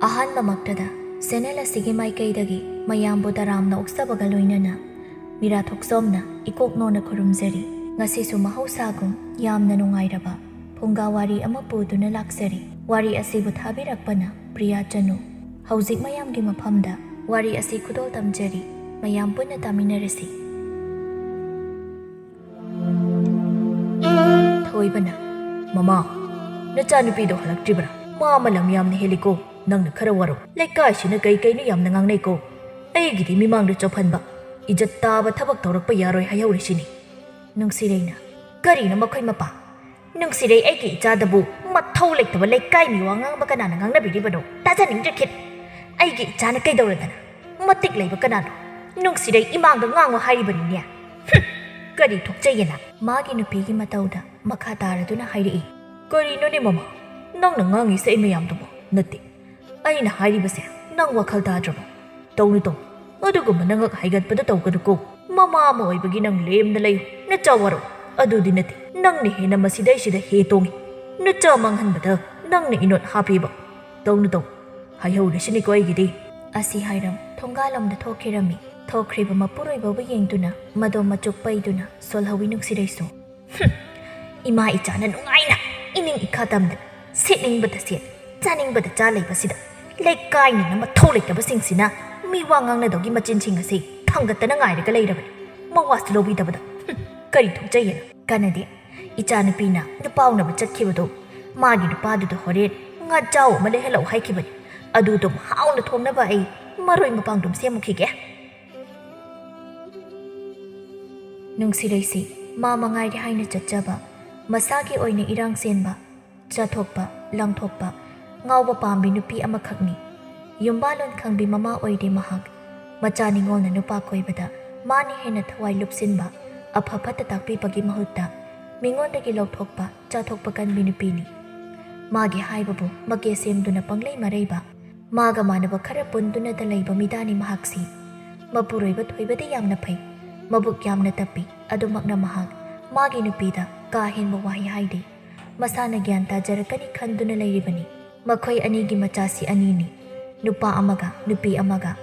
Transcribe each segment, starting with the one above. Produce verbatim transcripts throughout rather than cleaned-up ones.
ꯑꯍꯥꯟꯕꯃꯛꯇꯗ channel ꯑꯁꯤꯒꯤ ꯃꯥꯏꯀꯩꯗꯒꯤ ꯃꯌꯥꯝꯕꯨ ꯇꯔꯥꯝꯅ ꯑꯣꯛꯆꯕꯒ ꯂꯣꯏꯅꯅ ꯃꯤꯔꯥ ꯊꯣꯛꯆꯣꯝꯅ ꯏꯀꯣꯛ ꯅꯣꯟꯅ ꯈꯨꯔꯨꯝꯖꯔꯤ꯫ ꯉꯁꯤꯁꯨ ꯃꯍꯧꯁꯥꯒꯨꯝ ꯌꯥꯝꯅ ꯅꯨꯡꯉꯥꯏꯔꯕ ꯐꯨꯡꯒꯥ ꯋꯥꯔꯤ ꯑꯃ ꯄꯨꯗꯨꯅ ꯂꯥꯛꯆꯔꯤ꯫ ꯋꯥꯔꯤ ꯑꯁꯤꯕꯨ ꯊꯥꯕꯤꯔꯛꯄꯅ ꯄ꯭ꯔꯤꯌꯥ ꯆꯅꯨ꯫ ꯍꯧꯖꯤꯛ ꯃꯌꯥꯝꯒꯤ ꯃꯐꯝꯗ ꯋꯥꯔꯤ ꯑꯁꯤ ꯈꯨꯗꯣꯜ ꯇꯝꯖꯔꯤ꯫ ꯃꯌꯥꯝ ꯄꯨꯟꯅ ꯇꯥꯃꯤꯟꯅꯔꯁꯤ꯫ ꯊꯣꯏꯕꯅ, "ꯃꯃꯥ, ꯅꯆꯥꯅꯨꯄꯤꯗꯣ ꯍꯜꯂꯛꯇ꯭ꯔꯤꯕ꯭ꯔꯥ? ꯃꯥ ꯑꯃ ꯂꯝ ꯌꯥꯝꯅ ꯍꯦꯜꯂꯤꯀꯣ꯫ ꯅꯪꯅ ꯈꯔ ꯋꯥꯔꯧ꯫ ꯂꯩꯀꯥꯏꯁꯤꯅ ꯀꯩ ꯀꯩꯅꯣ ꯌꯥꯝꯅ ꯉꯥꯡꯅꯩꯀꯣ꯫ ꯑꯩꯒꯤꯗꯤ ꯃꯤꯃꯥꯡꯗ ꯆꯣꯞꯍꯟꯕ, ꯏꯖꯠ ꯇꯥꯕ ꯊꯕꯛ ꯇꯧꯔꯛꯄ ꯌꯥꯔꯣꯏ ꯍꯥꯏꯍꯧꯔꯤꯁꯤꯅꯤ꯫" ꯅꯨꯡꯁꯤꯔꯩꯅ, "ꯀꯔꯤꯅꯣ ꯃꯈꯣꯏ ꯃꯄꯥ? ꯅꯨꯡꯁꯤꯔꯩ, ꯑꯩꯒꯤ ꯏꯆꯥꯗꯕꯨ ꯃꯊꯧ ꯂꯩꯇꯕ ꯂꯩꯀꯥꯏ ꯃꯤꯋꯥ ꯉꯥꯡꯕ ꯀꯅꯥꯅ ꯉꯥꯡꯅꯕꯤꯔꯤꯕꯅꯣ? ꯇꯥꯖꯅꯤꯡꯗ꯭ꯔꯦ ꯈꯤꯠ꯫ ꯑꯩꯒꯤ ꯏꯆꯥꯅ ꯀꯩꯗꯧꯔꯗꯅ? ꯃꯇꯤꯛ ꯂꯩꯕ ꯀꯅꯥꯅꯣ? ꯅꯨꯡꯁꯤꯔꯩ ꯏꯃꯥꯡꯗ ꯉꯥꯡꯉꯨ ꯍꯥꯏꯔꯤꯕꯅꯤꯅꯦ꯫ ꯍꯨꯝ! ꯀꯔꯤ ꯊꯣꯛꯆꯩꯌꯦꯅ?" ꯃꯥꯒꯤ ꯅꯨꯄꯤꯒꯤ ꯃꯇꯧꯗ ꯃꯈꯥ ꯇꯥꯔꯗꯨꯅ ꯍꯥꯏꯔꯛꯏ꯫ "ꯀꯔꯤꯅꯣꯅꯦ ꯃꯃꯥ? ꯅꯪꯅ ꯉꯥꯡꯉꯤꯁꯦ ꯑꯩ ꯃꯌꯥꯝꯗꯨꯕꯨ ꯅꯠꯇꯦ꯫ ꯑꯩꯅ ꯍꯥꯏꯔꯤꯕꯁꯦ ꯅꯪ ꯋꯥꯈꯜ ꯇꯥꯗ꯭ꯔꯕꯣ? ꯇꯧꯅꯨ, ꯇꯧꯅꯨ꯫ ꯑꯗꯨꯒꯨꯝꯕ ꯅꯉꯛ ꯍꯥꯏꯒꯠꯄꯗ ꯇꯧꯒꯅꯨꯀꯣ꯫ ꯃꯃꯥ ꯑꯃ ꯑꯣꯏꯕꯒꯤ ꯅꯪ ꯂꯦꯝꯅ ꯂꯩꯌꯨ꯫ ꯅꯆꯥ ꯋꯥꯔꯧ꯫ ꯑꯗꯨꯗꯤ ꯅꯠꯇꯦ꯫ ꯅꯪꯅ ꯍꯦꯟꯅ ꯃꯁꯤꯗꯩꯁꯤꯗ ꯍꯦ ꯇꯣꯡꯉꯤ꯫ ꯅꯆꯥ ꯃꯥꯡꯍꯟꯕꯗ ꯅꯪꯅ ꯏꯅꯣꯠ ꯍꯥꯞꯄꯤꯕ꯫ ꯇꯧꯅꯨ, ꯇꯧꯅꯨ꯫ ꯍꯥꯏꯍꯧꯔꯁꯤꯅꯤꯀꯣ ꯑꯩꯒꯤꯗꯤ꯫" ꯑꯁꯤ ꯍꯥꯏꯔꯝ ꯊꯣꯡꯒꯥꯜꯂꯣꯝꯗ ꯊꯣꯛꯈꯤꯔꯝꯃꯤ꯫ ꯊꯣꯛꯈ꯭ꯔꯤꯕ ꯃꯄꯨꯔꯣꯏꯕꯕꯨ ꯌꯦꯡꯗꯨꯅ ꯃꯗꯣ ꯃꯆꯨꯛ ꯄꯩꯗꯨꯅ ꯁꯣꯜꯍꯧꯋꯤ ꯅꯨꯡꯁꯤꯔꯩꯁꯨ꯫ "ꯍꯨꯝ! ꯏꯃꯥ ꯏꯆꯥꯅ ꯅꯨꯡꯉꯥꯏꯅ ꯏꯅꯤꯡ ꯏꯈꯥ ꯇꯝꯗꯅ ꯁꯦꯠꯅꯤꯡꯕꯗ ꯁꯦꯠ, ꯆꯥꯅꯤꯡꯕꯗ ꯆꯥ ꯂꯩꯕꯁꯤꯗ ꯂꯩꯀꯥꯏꯅꯤꯅ ꯃꯊꯧ ꯂꯩꯇꯕꯁꯤꯡꯁꯤꯅ ꯃꯤ ꯋꯥ ꯉꯥꯡꯅꯗꯧꯒꯤ ꯃꯆꯤꯟꯁꯤꯡ ꯑꯁꯤ ꯊꯥꯡꯒꯠꯇꯅ ꯉꯥꯏꯔꯒ ꯂꯩꯔꯕꯅꯤ꯫ ꯃꯋꯥꯁꯨ ꯂꯧꯕꯤꯗꯕꯗ꯫ ꯍꯨꯝ! ꯀꯔꯤ ꯊꯣꯛꯆꯩꯌꯦꯅ? ꯀꯥꯟꯅꯗꯦ꯫ ꯏꯆꯥꯅꯨꯄꯤꯅ ꯅꯨꯄꯥ ꯎꯅꯕ ꯆꯠꯈꯤꯕꯗꯣ ꯃꯥꯒꯤ ꯅꯨꯄꯥꯗꯨꯗ ꯍꯣꯔꯦꯟ ꯉꯥꯖꯥꯎ ꯑꯃ ꯂꯩꯍꯜꯂꯛꯎ ꯍꯥꯏꯈꯤꯕꯅꯤ꯫ ꯑꯗꯨꯗꯨꯝ ꯍꯥꯎꯅ ꯊꯣꯡꯅꯕ ꯑꯩ ꯃꯔꯣꯏ ꯃꯄꯥꯡꯗꯨꯝ ꯁꯦꯝꯃꯨꯈꯤꯒꯦ꯫" ꯅꯨꯡꯁꯤꯔꯩꯁꯤ ꯃꯥ ꯃꯉꯥꯏꯔꯦ ꯍꯥꯏꯅ ꯆꯠꯆꯕ, ꯃꯁꯥꯒꯤ ꯑꯣꯏꯅ ꯏꯔꯥꯡ ꯆꯦꯟꯕ, ꯆꯥꯊꯣꯛꯄ, ꯂꯥꯡꯊꯣꯛꯄ, ꯉꯥꯎꯕ ꯄꯥꯝꯕꯤ ꯅꯨꯄꯤ ꯑꯃꯈꯛꯅꯤ꯫ ꯌꯨꯝꯕꯥꯂꯣꯟ ꯈꯪꯕꯤ ꯃꯃꯥ ꯑꯣꯏꯔꯦ ꯃꯍꯥꯛ꯫ ꯃꯆꯥ ꯅꯤꯉꯣꯜꯅ ꯅꯨꯄꯥ ꯀꯣꯏꯕꯗ ꯃꯥꯅ ꯍꯦꯟꯅ ꯊꯋꯥꯏ ꯂꯨꯞꯁꯤꯟꯕ, ꯑꯐ ꯐꯠꯇ ꯇꯥꯛꯄꯤꯕꯒꯤ ꯃꯍꯨꯠꯇ ꯃꯤꯉꯣꯟꯗꯒꯤ ꯂꯧꯊꯣꯛꯄ, ꯆꯥꯊꯣꯛꯄ ꯀꯟꯕꯤ ꯅꯨꯄꯤꯅꯤ꯫ ꯃꯥꯒꯤ ꯍꯥꯏꯕꯕꯨ ꯃꯀꯦ ꯁꯦꯝꯗꯨꯅ ꯄꯪꯂꯩ ꯃꯔꯩꯕ, ꯃꯥꯒ ꯃꯥꯟꯅꯕ ꯈꯔ ꯄꯨꯟꯗꯨꯅꯇ ꯂꯩꯕ ꯃꯤꯗꯥꯅꯤ ꯃꯍꯥꯛꯁꯤ꯫ ꯃꯄꯨꯔꯣꯏꯕ ꯊꯣꯏꯕꯗꯤ ꯌꯥꯝꯅ ꯐꯩ, ꯃꯕꯨꯛ ꯌꯥꯝꯅ ꯇꯞꯄꯤ꯫ ꯑꯗꯨꯃꯛꯅ ꯃꯍꯥꯛ ꯃꯥꯒꯤ ꯅꯨꯄꯤꯗ ꯀꯥ ꯍꯦꯟꯕ ꯋꯥꯍꯩ ꯍꯥꯏꯗꯦ꯫ ꯃꯁꯥꯅ ꯒ꯭ꯌꯥꯟ ꯇꯥꯖꯔꯛꯀꯅꯤ ꯈꯟꯗꯨꯅ ꯂꯩꯔꯤꯕꯅꯤ꯫ ꯃꯈꯣꯏ ꯑꯅꯤꯒꯤ ꯃꯆꯥꯁꯤ ꯑꯅꯤꯅꯤ, ꯅꯨꯄꯥ ꯑꯃꯒ ꯅꯨꯄꯤ ꯑꯃꯒ꯫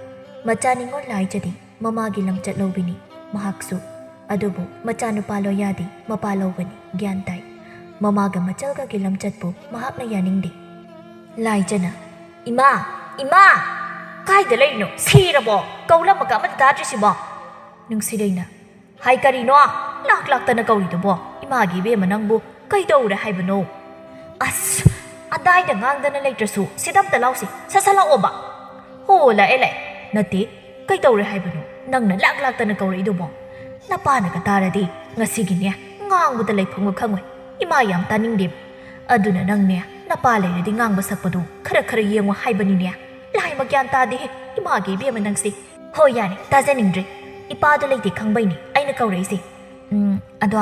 ꯃꯆꯥ ꯅꯤꯉꯣꯜ ꯂꯥꯏꯖꯗꯤ ꯃꯃꯥꯒꯤ ꯂꯝꯆꯠ ꯂꯧꯕꯤꯅꯤ ꯃꯍꯥꯛꯁꯨ꯫ ꯑꯗꯨꯕꯨ ꯃꯆꯥꯅꯨꯄꯥ ꯂꯣꯌꯥꯗꯤ ꯃꯄꯥ ꯂꯧꯕꯅꯤ, ꯒ꯭ꯌꯥꯟ ꯇꯥꯏ꯫ ꯃꯃꯥꯒ ꯃꯆꯜꯒꯒꯤ ꯂꯝꯆꯠꯄꯨ ꯃꯍꯥꯛꯅ ꯌꯥꯅꯤꯡꯗꯦ꯫ ꯂꯥꯏꯖꯅ, "ꯏꯃꯥ, ꯏꯃꯥ! ꯀꯥꯏꯗ ꯂꯩꯔꯤꯅꯣ? ꯁꯤꯔꯕꯣ? ꯀꯧꯔꯝꯃꯒ ꯑꯃꯠꯇ ꯇꯥꯗ꯭ꯔꯤꯁꯤꯕꯣ?" ꯅꯨꯡꯁꯤꯔꯩꯅ, "ꯍꯥꯏ ꯀꯔꯤꯅꯣ? ꯂꯥꯛ ꯂꯥꯛꯇꯅ ꯀꯧꯔꯤꯗꯨꯕꯣ? ꯏꯃꯥꯒꯤ ꯏꯕꯦꯝꯃ ꯅꯪꯕꯨ ꯀꯩꯗꯧꯔꯦ ꯍꯥꯏꯕꯅꯣ?" "ꯑꯁ! ꯑꯗꯥꯏꯗ ꯉꯥꯡꯗꯅ ꯂꯩꯇ꯭ꯔꯁꯨ ꯁꯤꯗ ꯑꯝꯇ ꯂꯥꯎꯁꯤ, ꯁꯠ ꯁꯠ ꯂꯥꯛꯑꯣꯕ!" "ꯍꯣ, ꯂꯥꯛꯑꯦ, ꯂꯥꯛꯑꯦ꯫ ꯅꯠꯇꯦ, ꯀꯩꯗꯧꯔꯦ ꯍꯥꯏꯕꯅꯣ ꯅꯪꯅ ꯂꯥꯛ ꯂꯥꯛꯇꯅ ꯀꯧꯔꯛꯏꯗꯨꯕꯣ? ꯅꯄꯥꯅꯒ ꯇꯥꯔꯗꯤ ꯉꯁꯤꯒꯤꯅꯦ ꯉꯥꯡꯕꯗ ꯂꯩꯐꯝꯒ ꯈꯪꯉꯣꯏ꯫ ꯏꯃꯥ ꯌꯥꯝ ꯇꯥꯅꯤꯡꯗꯦꯕ꯫ ꯑꯗꯨꯅ ꯅꯪꯅꯦ ꯅꯄꯥ ꯂꯩꯔꯗꯤ ꯉꯥꯡꯕ ꯁꯛꯄꯗꯨ ꯈꯔ ꯈꯔ ꯌꯦꯡꯉꯣ ꯍꯥꯏꯕꯅꯤꯅꯦ꯫ ꯂꯥꯏꯃ ꯒ꯭ꯌꯥꯟ ꯇꯥꯗꯦꯍꯦ ꯏꯃꯥꯒꯤ ꯏꯕꯦꯝꯃ ꯅꯪꯁꯦ꯫ ꯍꯣꯏ ꯌꯥꯔꯦ, ꯇꯥꯖꯅꯤꯡꯗ꯭ꯔꯦ꯫ ꯏꯄꯥꯗꯣ ꯂꯩꯇꯦ ꯈꯪꯕꯩꯅꯦ ꯑꯩꯅ ꯀꯧꯔꯛꯏꯁꯦ꯫ ꯎꯝ, ꯑꯗꯣ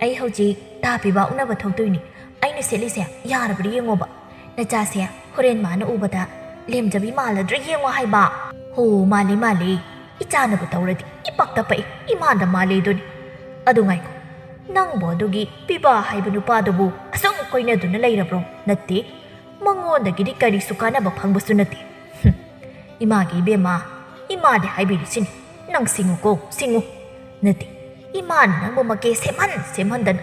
ꯑꯩ ꯍꯧꯖꯤꯛ ꯇꯥ ꯄꯤꯕ ꯎꯅꯕ ꯊꯣꯛꯇꯣꯏꯅꯦ꯫ ꯑꯩꯅ ꯁꯦꯠꯂꯤꯁꯦ ꯌꯥꯔꯕ꯭ꯔꯥ ꯌꯦꯡꯉꯣꯕ꯫ ꯅꯆꯥꯁꯦ ꯍꯣꯔꯦꯟ ꯃꯥꯅ ꯎꯕꯗ ꯂꯦꯝꯖꯕꯤ ꯃꯥꯜꯂꯗ꯭ꯔꯥ ꯌꯦꯡꯉꯣ ꯍꯥꯏꯕ꯫ ꯍꯣ, ꯃꯥꯜꯂꯤ ꯃꯥꯜꯂꯤ꯫ ꯏꯆꯥꯅꯕꯨ ꯇꯧꯔꯗꯤ ꯏꯄꯛꯇ ꯄꯛꯏ, ꯏꯃꯥꯟꯗ ꯃꯥꯜꯂꯦꯗꯨꯅꯤ꯫ ꯑꯗꯨ ꯉꯥꯏꯈꯣ, ꯅꯪꯕꯨ ꯑꯗꯨꯒꯤ ꯄꯤꯕꯥ ꯍꯥꯏꯕ ꯅꯨꯄꯥꯗꯨꯕꯨ ꯑꯁꯨꯝ ꯀꯣꯏꯅꯗꯨꯅ ꯂꯩꯔꯕ꯭ꯔꯣ? ꯅꯠꯇꯦ, ꯃꯉꯣꯟꯗꯒꯤꯗꯤ ꯀꯔꯤꯁꯨ ꯀꯥꯟꯅꯕ ꯐꯪꯕꯁꯨ ꯅꯠꯇꯦ꯫ ꯍꯨꯝ, ꯏꯃꯥꯒꯤ ꯏꯕꯦꯝꯃ, ꯏꯃꯥꯗꯤ ꯍꯥꯏꯕꯤꯔꯤꯁꯤꯅꯤ, ꯅꯪ ꯁꯤꯡꯉꯨꯀꯣ, ꯁꯤꯡꯉꯨ꯫ ꯅꯠꯇꯦ, ꯏꯃꯥꯅ ꯅꯪꯕꯨ ꯃꯀꯦ ꯁꯦꯝꯍꯟ ꯁꯦꯝꯍꯟꯗꯅ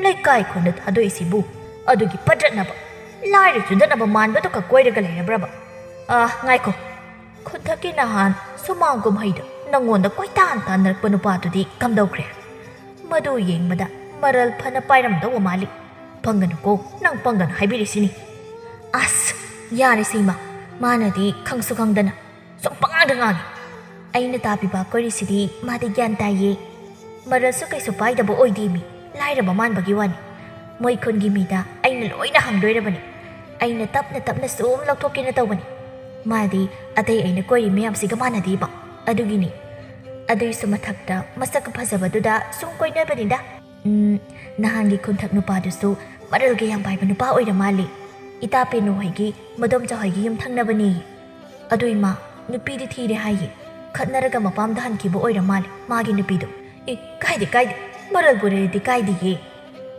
ꯂꯩꯀꯥꯏ ꯈꯨꯟꯗ ꯊꯥꯗꯣꯛꯏꯁꯤꯕꯨ ꯑꯗꯨꯒꯤ ꯄꯗ꯭ꯔꯠꯅꯕ, ꯂꯥꯏꯔ ꯆꯨꯗꯠꯅꯕ ꯃꯥꯟꯕꯗꯨ ꯈꯛ ꯀꯣꯏꯔꯒ ꯂꯩꯔꯕ꯭ꯔꯕ? ꯑꯥ, ꯉꯥꯏꯈꯣ, ꯈꯨꯟꯊꯛꯀꯤ ꯅꯍꯥꯟ ꯁꯨꯃꯥꯡ ꯀꯨꯝꯍꯩꯗ ꯅꯪꯉꯣꯟꯗ ꯀꯣꯏꯇꯥꯟ ꯇꯥꯟꯅꯔꯛꯄ ꯅꯨꯄꯥꯗꯨꯗꯤ ꯀꯝꯗꯧꯈ꯭ꯔꯦ? ꯃꯗꯨ ꯌꯦꯡꯕꯗ ꯃꯔꯜ ꯐꯅ ꯄꯥꯏꯔꯝꯗꯧꯕ ꯃꯥꯜꯂꯤ꯫ ꯄꯪꯒꯅꯨꯀꯣ, ꯅꯪ ꯄꯪꯒꯅꯨ ꯍꯥꯏꯕꯤꯔꯤꯁꯤꯅꯤ꯫ ꯑꯁ, ꯌꯥꯔꯦꯁꯦ ꯏꯃꯥ, ꯃꯥꯅꯗꯤ ꯈꯪꯁꯨ ꯈꯪꯗꯅ ꯁꯨꯝ ꯄꯉꯥꯡꯗ ꯉꯥꯡꯉꯤ꯫ ꯑꯩꯅ ꯇꯥꯕꯤꯕ ꯀꯣꯏꯔꯤꯁꯤꯗꯤ ꯃꯥꯗꯤ ꯒ꯭ꯌꯥꯟ ꯇꯥꯏꯌꯦ꯫ ꯃꯔꯜꯁꯨ ꯀꯩꯁꯨ ꯄꯥꯏꯗꯕ ꯑꯣꯏꯗꯦ ꯃꯤ, ꯂꯥꯏꯔꯕ ꯃꯥꯟꯕꯒꯤ ꯋꯥꯅꯤ꯫ ꯃꯣꯏ ꯈꯨꯟꯒꯤ ꯃꯤꯗ ꯑꯩꯅ ꯂꯣꯏꯅ ꯍꯪꯗꯣꯏꯔꯕꯅꯤ꯫ ꯑꯩꯅ ꯇꯞꯅ ꯇꯞꯅ ꯁꯨꯝ ꯂꯧꯊꯣꯛꯀꯦꯅ ꯇꯧꯕꯅꯤ꯫ ꯃꯥꯗꯤ ꯑꯇꯩ ꯑꯩꯅ ꯀꯣꯏꯔꯤ ꯃꯌꯥꯝꯁꯤꯒ ꯃꯥꯟꯅꯗꯦꯕ, ꯑꯗꯨꯒꯤꯅꯤ꯫ ꯑꯗꯨꯏꯁꯨ ꯃꯊꯛꯇ ꯃꯁꯛ ꯐꯖꯕꯗꯨꯗ ꯁꯨꯝ ꯀꯣꯏꯅꯕꯅꯤꯗ꯫ ꯎꯝ, ꯅꯍꯥꯟꯒꯤ ꯈꯨꯟꯊꯛ ꯅꯨꯄꯥꯗꯨꯁꯨ ꯃꯔꯜꯒ ꯌꯥꯝ ꯄꯥꯏꯕ ꯅꯨꯄꯥ ꯑꯣꯏꯔ ꯃꯥꯜꯂꯦ꯫ ꯏꯇꯥ ꯄꯦꯅꯨ ꯍꯣꯏꯒꯤ ꯃꯗꯣꯝꯆꯥ ꯍꯣꯏꯒꯤ ꯌꯨꯝ ꯊꯪꯅꯕꯅꯦꯌꯦ꯫ ꯑꯗꯨ ꯏꯃꯥ, ꯅꯨꯄꯤꯗꯤ ꯊꯤꯔꯦ ꯍꯥꯏꯌꯦ꯫ ꯈꯠꯅꯔꯒ ꯃꯄꯥꯝꯗ ꯍꯟꯈꯤꯕ ꯑꯣꯏꯔ ꯃꯥꯜꯂꯦ ꯃꯥꯒꯤ ꯅꯨꯄꯤꯗꯣ꯫ ꯑꯦ, ꯀꯥꯏꯗꯦ, ꯀꯥꯏꯗꯦ꯫ ꯃꯔꯜꯕꯨ ꯂꯩꯔꯗꯤ ꯀꯥꯏꯗꯦꯌꯦ꯫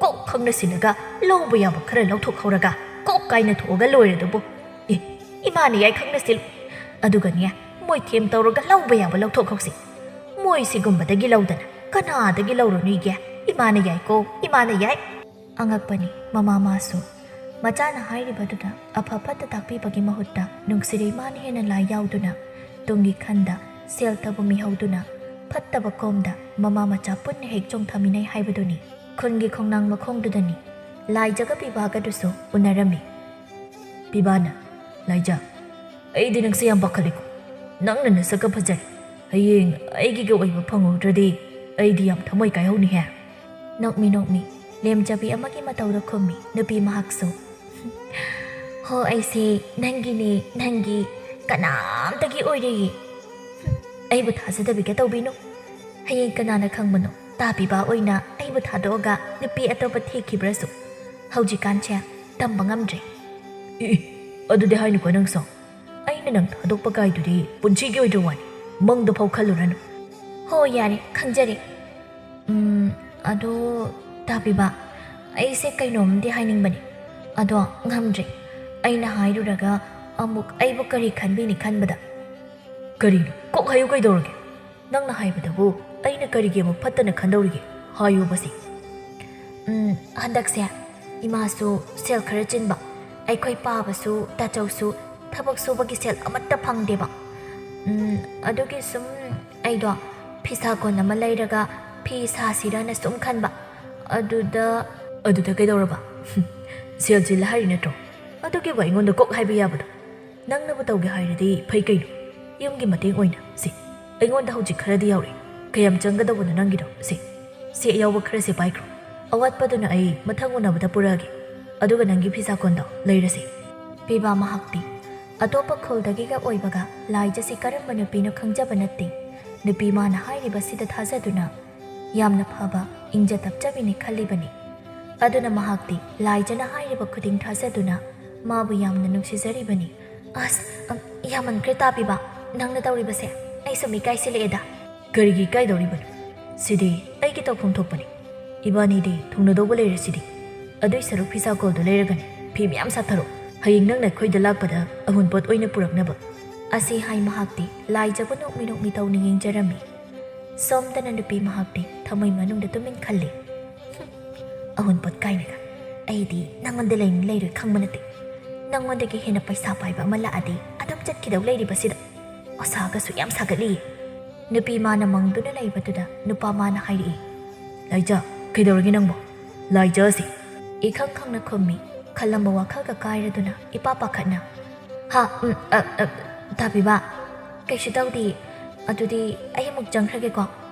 ꯀꯣꯛ ꯈꯪꯅ ꯁꯤꯜꯂꯒ ꯂꯧꯕ ꯌꯥꯕ ꯈꯔ ꯂꯧꯊꯣꯛꯍꯧꯔꯒ꯫ ꯀꯣꯛ ꯀꯥꯏꯅ ꯊꯣꯛꯑꯒ ꯂꯣꯏꯔꯦ ꯑꯗꯨꯕꯨ꯫ ꯑꯦ, ꯏꯃꯥꯅ ꯌꯥꯏ ꯈꯪꯅ ꯁꯤꯜꯂꯨ꯫ ꯑꯗꯨꯒꯅꯦ, ꯃꯣꯏ ꯊꯦꯝ ꯇꯧꯔꯒ ꯂꯧꯕ ꯌꯥꯕ ꯂꯧꯊꯣꯛꯍꯧꯁꯤ꯫ ꯃꯣꯏ ꯁꯤꯒꯨꯝꯕꯗꯒꯤ ꯂꯧꯗꯅ ꯀꯅꯥꯗꯒꯤ ꯂꯧꯔꯨꯅꯤꯒꯦ? ꯏꯃꯥꯅ ꯌꯥꯏꯀꯣ, ꯏꯃꯥꯅ ꯌꯥꯏ꯫ ꯑꯉꯛꯄꯅꯤ ꯃꯃꯥ ꯃꯥꯁꯨ꯫ ꯃꯆꯥꯅ ꯍꯥꯏꯔꯤꯕꯗꯨꯗ ꯑꯐ ꯐꯠꯇ ꯇꯥꯛꯄꯤꯕꯒꯤ ꯃꯍꯨꯠꯇ ꯅꯨꯡꯁꯤꯔꯩ ꯃꯥꯅ ꯍꯦꯟꯅ ꯂꯥꯏ ꯌꯥꯎꯗꯨꯅ ꯇꯨꯡꯒꯤ ꯈꯟꯗ ꯁꯦꯜ ꯊꯕꯨ ꯃꯤꯍꯧꯗꯨꯅ ꯐꯠꯇꯕ ꯀꯣꯝꯗ ꯃꯃꯥ ꯃꯆꯥ ꯄꯨꯟꯅ ꯍꯦꯛ ꯆꯣꯡꯊꯃꯤꯟꯅꯩ ꯍꯥꯏꯕꯗꯨꯅꯤ꯫ ꯈꯨꯟꯒꯤ ꯈꯣꯡꯅꯥꯡ ꯃꯈꯣꯡꯗꯨꯗꯅꯤ ꯂꯥꯏꯖꯒ ꯄꯤꯕꯥꯒꯗꯨꯁꯨ ꯎꯅꯔꯝꯃꯤ꯫ ꯄꯤꯕꯥꯅ, "ꯂꯥꯏꯖ, ꯑꯩꯗꯤ ꯅꯪꯁꯦ ꯌꯥꯝ ꯄꯥꯈꯠꯂꯤꯀꯣ꯫ ꯅꯪꯅ ꯅꯁꯛꯀ ꯐꯖꯔꯦ꯫ ꯍꯌꯦꯡ ꯑꯩꯒꯤꯒ ꯑꯣꯏꯕ ꯐꯪꯍꯧꯗ꯭ꯔꯗꯤ ꯑꯩꯗꯤ ꯌꯥꯝ ꯊꯃꯣꯏ ꯀꯥꯏꯍꯧꯅꯤꯍꯦ꯫" ꯅꯣꯛꯃꯤ ꯅꯣꯛꯃꯤ ꯂꯦꯝꯖꯕꯤ ꯑꯃꯒꯤ ꯃꯇꯧꯗ ꯈꯨꯝꯃꯤ ꯅꯨꯄꯤ ꯃꯍꯥꯛꯁꯨ꯫ "ꯍꯣ, ꯑꯩꯁꯦ ꯅꯪꯒꯤꯅꯦ, ꯅꯪꯒꯤ, ꯀꯅꯥꯝꯇꯒꯤ ꯑꯣꯏꯔꯣꯏꯌꯦ꯫ ꯑꯩꯕꯨ ꯊꯥꯖꯗꯕꯤꯒ ꯇꯧꯕꯤꯅꯨ꯫ ꯍꯌꯦꯡ ꯀꯅꯥꯅ ꯈꯪꯕꯅꯣ, ꯇꯥ ꯄꯤꯕꯥ ꯑꯣꯏꯅ ꯑꯩꯕꯨ ꯊꯥꯗꯣꯛꯑꯒ ꯅꯨꯄꯤ ꯑꯇꯣꯞꯄ ꯊꯤꯈꯤꯕ꯭ꯔꯁꯨ꯫ ꯍꯧꯖꯤꯛꯀꯥꯟꯁꯦ ꯇꯝꯕ ꯉꯝꯗ꯭ꯔꯦ꯫" "ꯑꯦ, ꯑꯦ, ꯑꯗꯨꯗꯤ ꯍꯥꯏꯅꯨꯀꯣ ꯅꯪꯁꯨ꯫ ꯑꯩꯅ ꯅꯪ ꯊꯥꯗꯣꯛꯄ ꯀꯥꯏꯗꯨꯗꯤ ꯄꯨꯟꯁꯤꯒꯤ ꯑꯣꯏꯗ꯭ꯔ ꯋꯥꯅꯤ꯫ ꯃꯪꯗ ꯐꯥꯎ ꯈꯜꯂꯨꯔꯅꯨ꯫" "ꯍꯣ, ꯌꯥꯔꯦ, ꯈꯪꯖꯔꯦ꯫ ꯎꯝ, ꯑꯗꯣ, ꯇꯥ ꯄꯤꯕꯥ, ꯑꯩꯁꯦ ꯀꯩꯅꯣꯝꯗꯤ ꯍꯥꯏꯅꯤꯡꯕꯅꯦ꯫ ꯑꯗꯣ ꯉꯝꯗ꯭ꯔꯦ꯫ ꯑꯩꯅ ꯍꯥꯏꯔꯨꯔꯒ ꯑꯃꯨꯛ ꯑꯩꯕꯨ ꯀꯔꯤ ꯈꯟꯕꯤꯅꯤ ꯈꯟꯕꯗ꯫" "ꯀꯔꯤꯅꯣ? ꯀꯣꯛ ꯍꯥꯏꯌꯨ ꯀꯩꯗꯧꯔꯒꯦ? ꯅꯪꯅ ꯍꯥꯏꯕꯗꯕꯨ ꯑꯩꯅ ꯀꯔꯤꯒꯤ ꯑꯃꯨꯛ ꯐꯠꯇꯅ ꯈꯟꯗꯧꯔꯤꯒꯦ? ꯍꯥꯏꯌꯨꯕꯁꯦ꯫" "ꯎꯝ, ꯍꯟꯗꯛꯁꯦ ꯏꯃꯥꯁꯨ ꯁꯦꯜ ꯈꯔ ꯆꯤꯟꯕ, ꯑꯩꯈꯣꯏ ꯄꯥꯕꯁꯨ ꯇꯥꯆꯧꯁꯨ ꯊꯕꯛ ꯁꯨꯕꯒꯤ ꯁꯦꯜ ꯑꯃꯠꯇ ꯐꯪꯗꯦꯕ꯫ ꯎꯝ, ꯑꯗꯨꯒꯤ ꯁꯨꯝ ꯑꯩꯗꯣ ꯐꯤꯁꯥ ꯀꯣꯟ ꯑꯃ ꯂꯩꯔꯒ ꯐꯤ ꯁꯥꯁꯤꯔꯅ ꯁꯨꯝ ꯈꯟꯕ꯫ ꯑꯗꯨꯗ꯫" "ꯑꯗꯨꯗ ꯀꯩꯗꯧꯔꯕ? ꯁꯦꯜ ꯆꯤꯜꯂꯦ ꯍꯥꯏꯔꯤ ꯅꯠꯇ꯭ꯔꯣ? ꯑꯗꯨꯒꯤꯕꯨ ꯑꯩꯉꯣꯟꯗ ꯀꯣꯛ ꯍꯥꯏꯕ ꯌꯥꯕꯗꯣ? ꯅꯪꯅꯕꯨ ꯇꯧꯒꯦ ꯍꯥꯏꯔꯗꯤ ꯐꯩ ꯀꯩꯅꯣ꯫ ꯌꯨꯝꯒꯤ ꯃꯇꯦꯡ ꯑꯣꯏꯅ꯫ ꯁꯦ, ꯑꯩꯉꯣꯟꯗ ꯍꯧꯖꯤꯛ ꯈꯔꯗꯤ ꯌꯥꯎꯔꯦ꯫ ꯀꯌꯥꯝ ꯆꯪꯒꯗꯧꯕꯅꯣ ꯅꯪꯒꯤꯗꯣ? ꯁꯦ, ꯁꯦ, ꯑꯌꯥꯎꯕ ꯈꯔꯁꯦ ꯄꯥꯏꯈ꯭ꯔꯣ꯫ ꯑꯋꯥꯠꯄꯗꯨꯅ ꯑꯩ ꯃꯊꯪ ꯎꯅꯕꯗ ꯄꯨꯔꯛꯑꯒꯦ꯫ ꯑꯗꯨꯒ ꯅꯪꯒꯤ ꯐꯤꯁꯥ ꯀꯣꯟꯗꯣ ꯂꯩꯔꯁꯦ꯫" ꯄꯤꯕꯥ ꯃꯍꯥꯛꯇꯤ ꯑꯇꯣꯞꯄ ꯈꯨꯜꯗꯒꯤꯒ ꯑꯣꯏꯕꯒ ꯂꯥꯏꯖꯁꯤ ꯀꯔꯝꯕ ꯅꯨꯄꯤꯅꯣ ꯈꯪꯖꯕ ꯅꯠꯇꯦ꯫ ꯅꯨꯄꯤ ꯃꯥꯅ ꯍꯥꯏꯔꯤꯕꯁꯤꯗ ꯊꯥꯖꯗꯨꯅ ꯌꯥꯝꯅ ꯐꯕ, ꯏꯪꯖ ꯇꯞꯆꯕꯤꯅꯤ ꯈꯜꯂꯤꯕꯅꯤ꯫ ꯑꯗꯨꯅ ꯃꯍꯥꯛꯇꯤ ꯂꯥꯏꯖꯅ ꯍꯥꯏꯔꯤꯕ ꯈꯨꯗꯤꯡ ꯊꯥꯖꯗꯨꯅ ꯃꯥꯕꯨ ꯌꯥꯝꯅ ꯅꯨꯡꯁꯤꯖꯔꯤꯕꯅꯤ꯫ "ꯑꯁ, ꯑꯝ, ꯌꯥꯝꯃꯟꯈ꯭ꯔꯦ ꯇꯥ ꯄꯤꯕꯥ, ꯅꯪꯅ ꯇꯧꯔꯤꯕꯁꯦ꯫ ꯑꯩ ꯁꯨꯝ ꯏꯀꯥꯏꯁꯤꯜꯂꯛꯑꯦꯗ꯫" "ꯀꯔꯤꯒꯤ ꯏꯀꯥꯏꯗꯧꯔꯤꯕꯅꯣ? ꯁꯤꯗꯤ ꯑꯩꯒꯤ ꯇꯧꯐꯝ ꯊꯣꯛꯄꯅꯤ꯫ ꯏꯕꯥꯅꯤꯗꯤ ꯊꯨꯡꯅꯗꯧꯕ ꯂꯩꯔꯁꯤꯗꯤ꯫ ꯑꯗꯨꯏ ꯁꯔꯨꯛ ꯐꯤꯁꯥ ꯀꯣꯜꯗꯣ ꯂꯩꯔꯒꯅꯦ ꯐꯤ ꯃꯌꯥꯝ ꯁꯥꯊꯔꯣ꯫ ꯍꯌꯦꯡ ꯅꯪꯅ ꯑꯩꯈꯣꯏꯗ ꯂꯥꯛꯄꯗ ꯑꯍꯨꯟꯄꯣꯠ ꯑꯣꯏꯅ ꯄꯨꯔꯛꯅꯕ꯫ ꯑꯁꯤ ꯍꯥꯏ ꯃꯍꯥꯛꯇꯤ ꯂꯥꯏꯖꯕꯨ ꯅꯣꯛꯃꯤ ꯅꯣꯛꯃꯤ ꯇꯧꯅ ꯌꯦꯡꯖꯔꯝꯃꯤ꯫ ꯁꯣꯝꯗꯅ ꯅꯨꯄꯤ ꯃꯍꯥꯛꯇꯤ ꯊꯃꯣꯏ ꯃꯅꯨꯡꯗ ꯇꯨꯃꯤꯟ ꯈꯜꯂꯤ꯫ "ꯍꯨꯝ, ꯑꯍꯨꯟꯄꯣꯠ ꯀꯥꯏꯅꯒ꯫ ꯑꯩꯗꯤ ꯅꯪꯉꯣꯟꯗ ꯂꯩꯅꯤ ꯂꯩꯔꯣꯏ ꯈꯪꯕ ꯅꯠꯇꯦ꯫ ꯅꯪꯉꯣꯟꯗꯒꯤ ꯍꯦꯟꯅ ꯄꯩꯁꯥ ꯄꯥꯏꯕ ꯑꯃ ꯂꯥꯛꯑꯗꯤ ꯑꯗꯨꯝ ꯆꯠꯈꯤꯗꯧ ꯂꯩꯔꯤꯕꯁꯤꯗ꯫ ꯑꯁꯥꯒꯁꯨ ꯌꯥꯝ ꯁꯥꯒꯠꯂꯤ꯫" ꯅꯨꯄꯤ ꯃꯥꯅ ꯃꯪꯗꯨꯅ ꯂꯩꯕꯗꯨꯗ ꯅꯨꯄꯥ ꯃꯥꯅ ꯍꯥꯏꯔꯛꯏ꯫ "ꯂꯥꯏꯖ, ꯀꯩꯗꯧꯔꯒꯦ ꯅꯪꯕꯣ? ꯂꯥꯏꯖꯁꯤ?" ꯏꯈꯪ ꯈꯪꯅ ꯈꯨꯝꯃꯤ꯫ ꯈꯜꯂꯝꯕ ꯋꯥꯈꯜꯒ ꯀꯥꯏꯔꯗꯨꯅ ꯏꯄꯥ ꯄꯥꯈꯠꯅ꯫ "ꯍꯥ, ꯎꯝ, ꯑ, ꯑ, ꯇꯥꯕꯤꯕ? ꯀꯩꯁꯨ ꯇꯧꯗꯦ꯫ ꯑꯗꯨꯗꯤ ꯑꯩ ꯑꯃꯨꯛ ꯆꯪꯈ꯭ꯔꯒꯦꯀꯣ꯫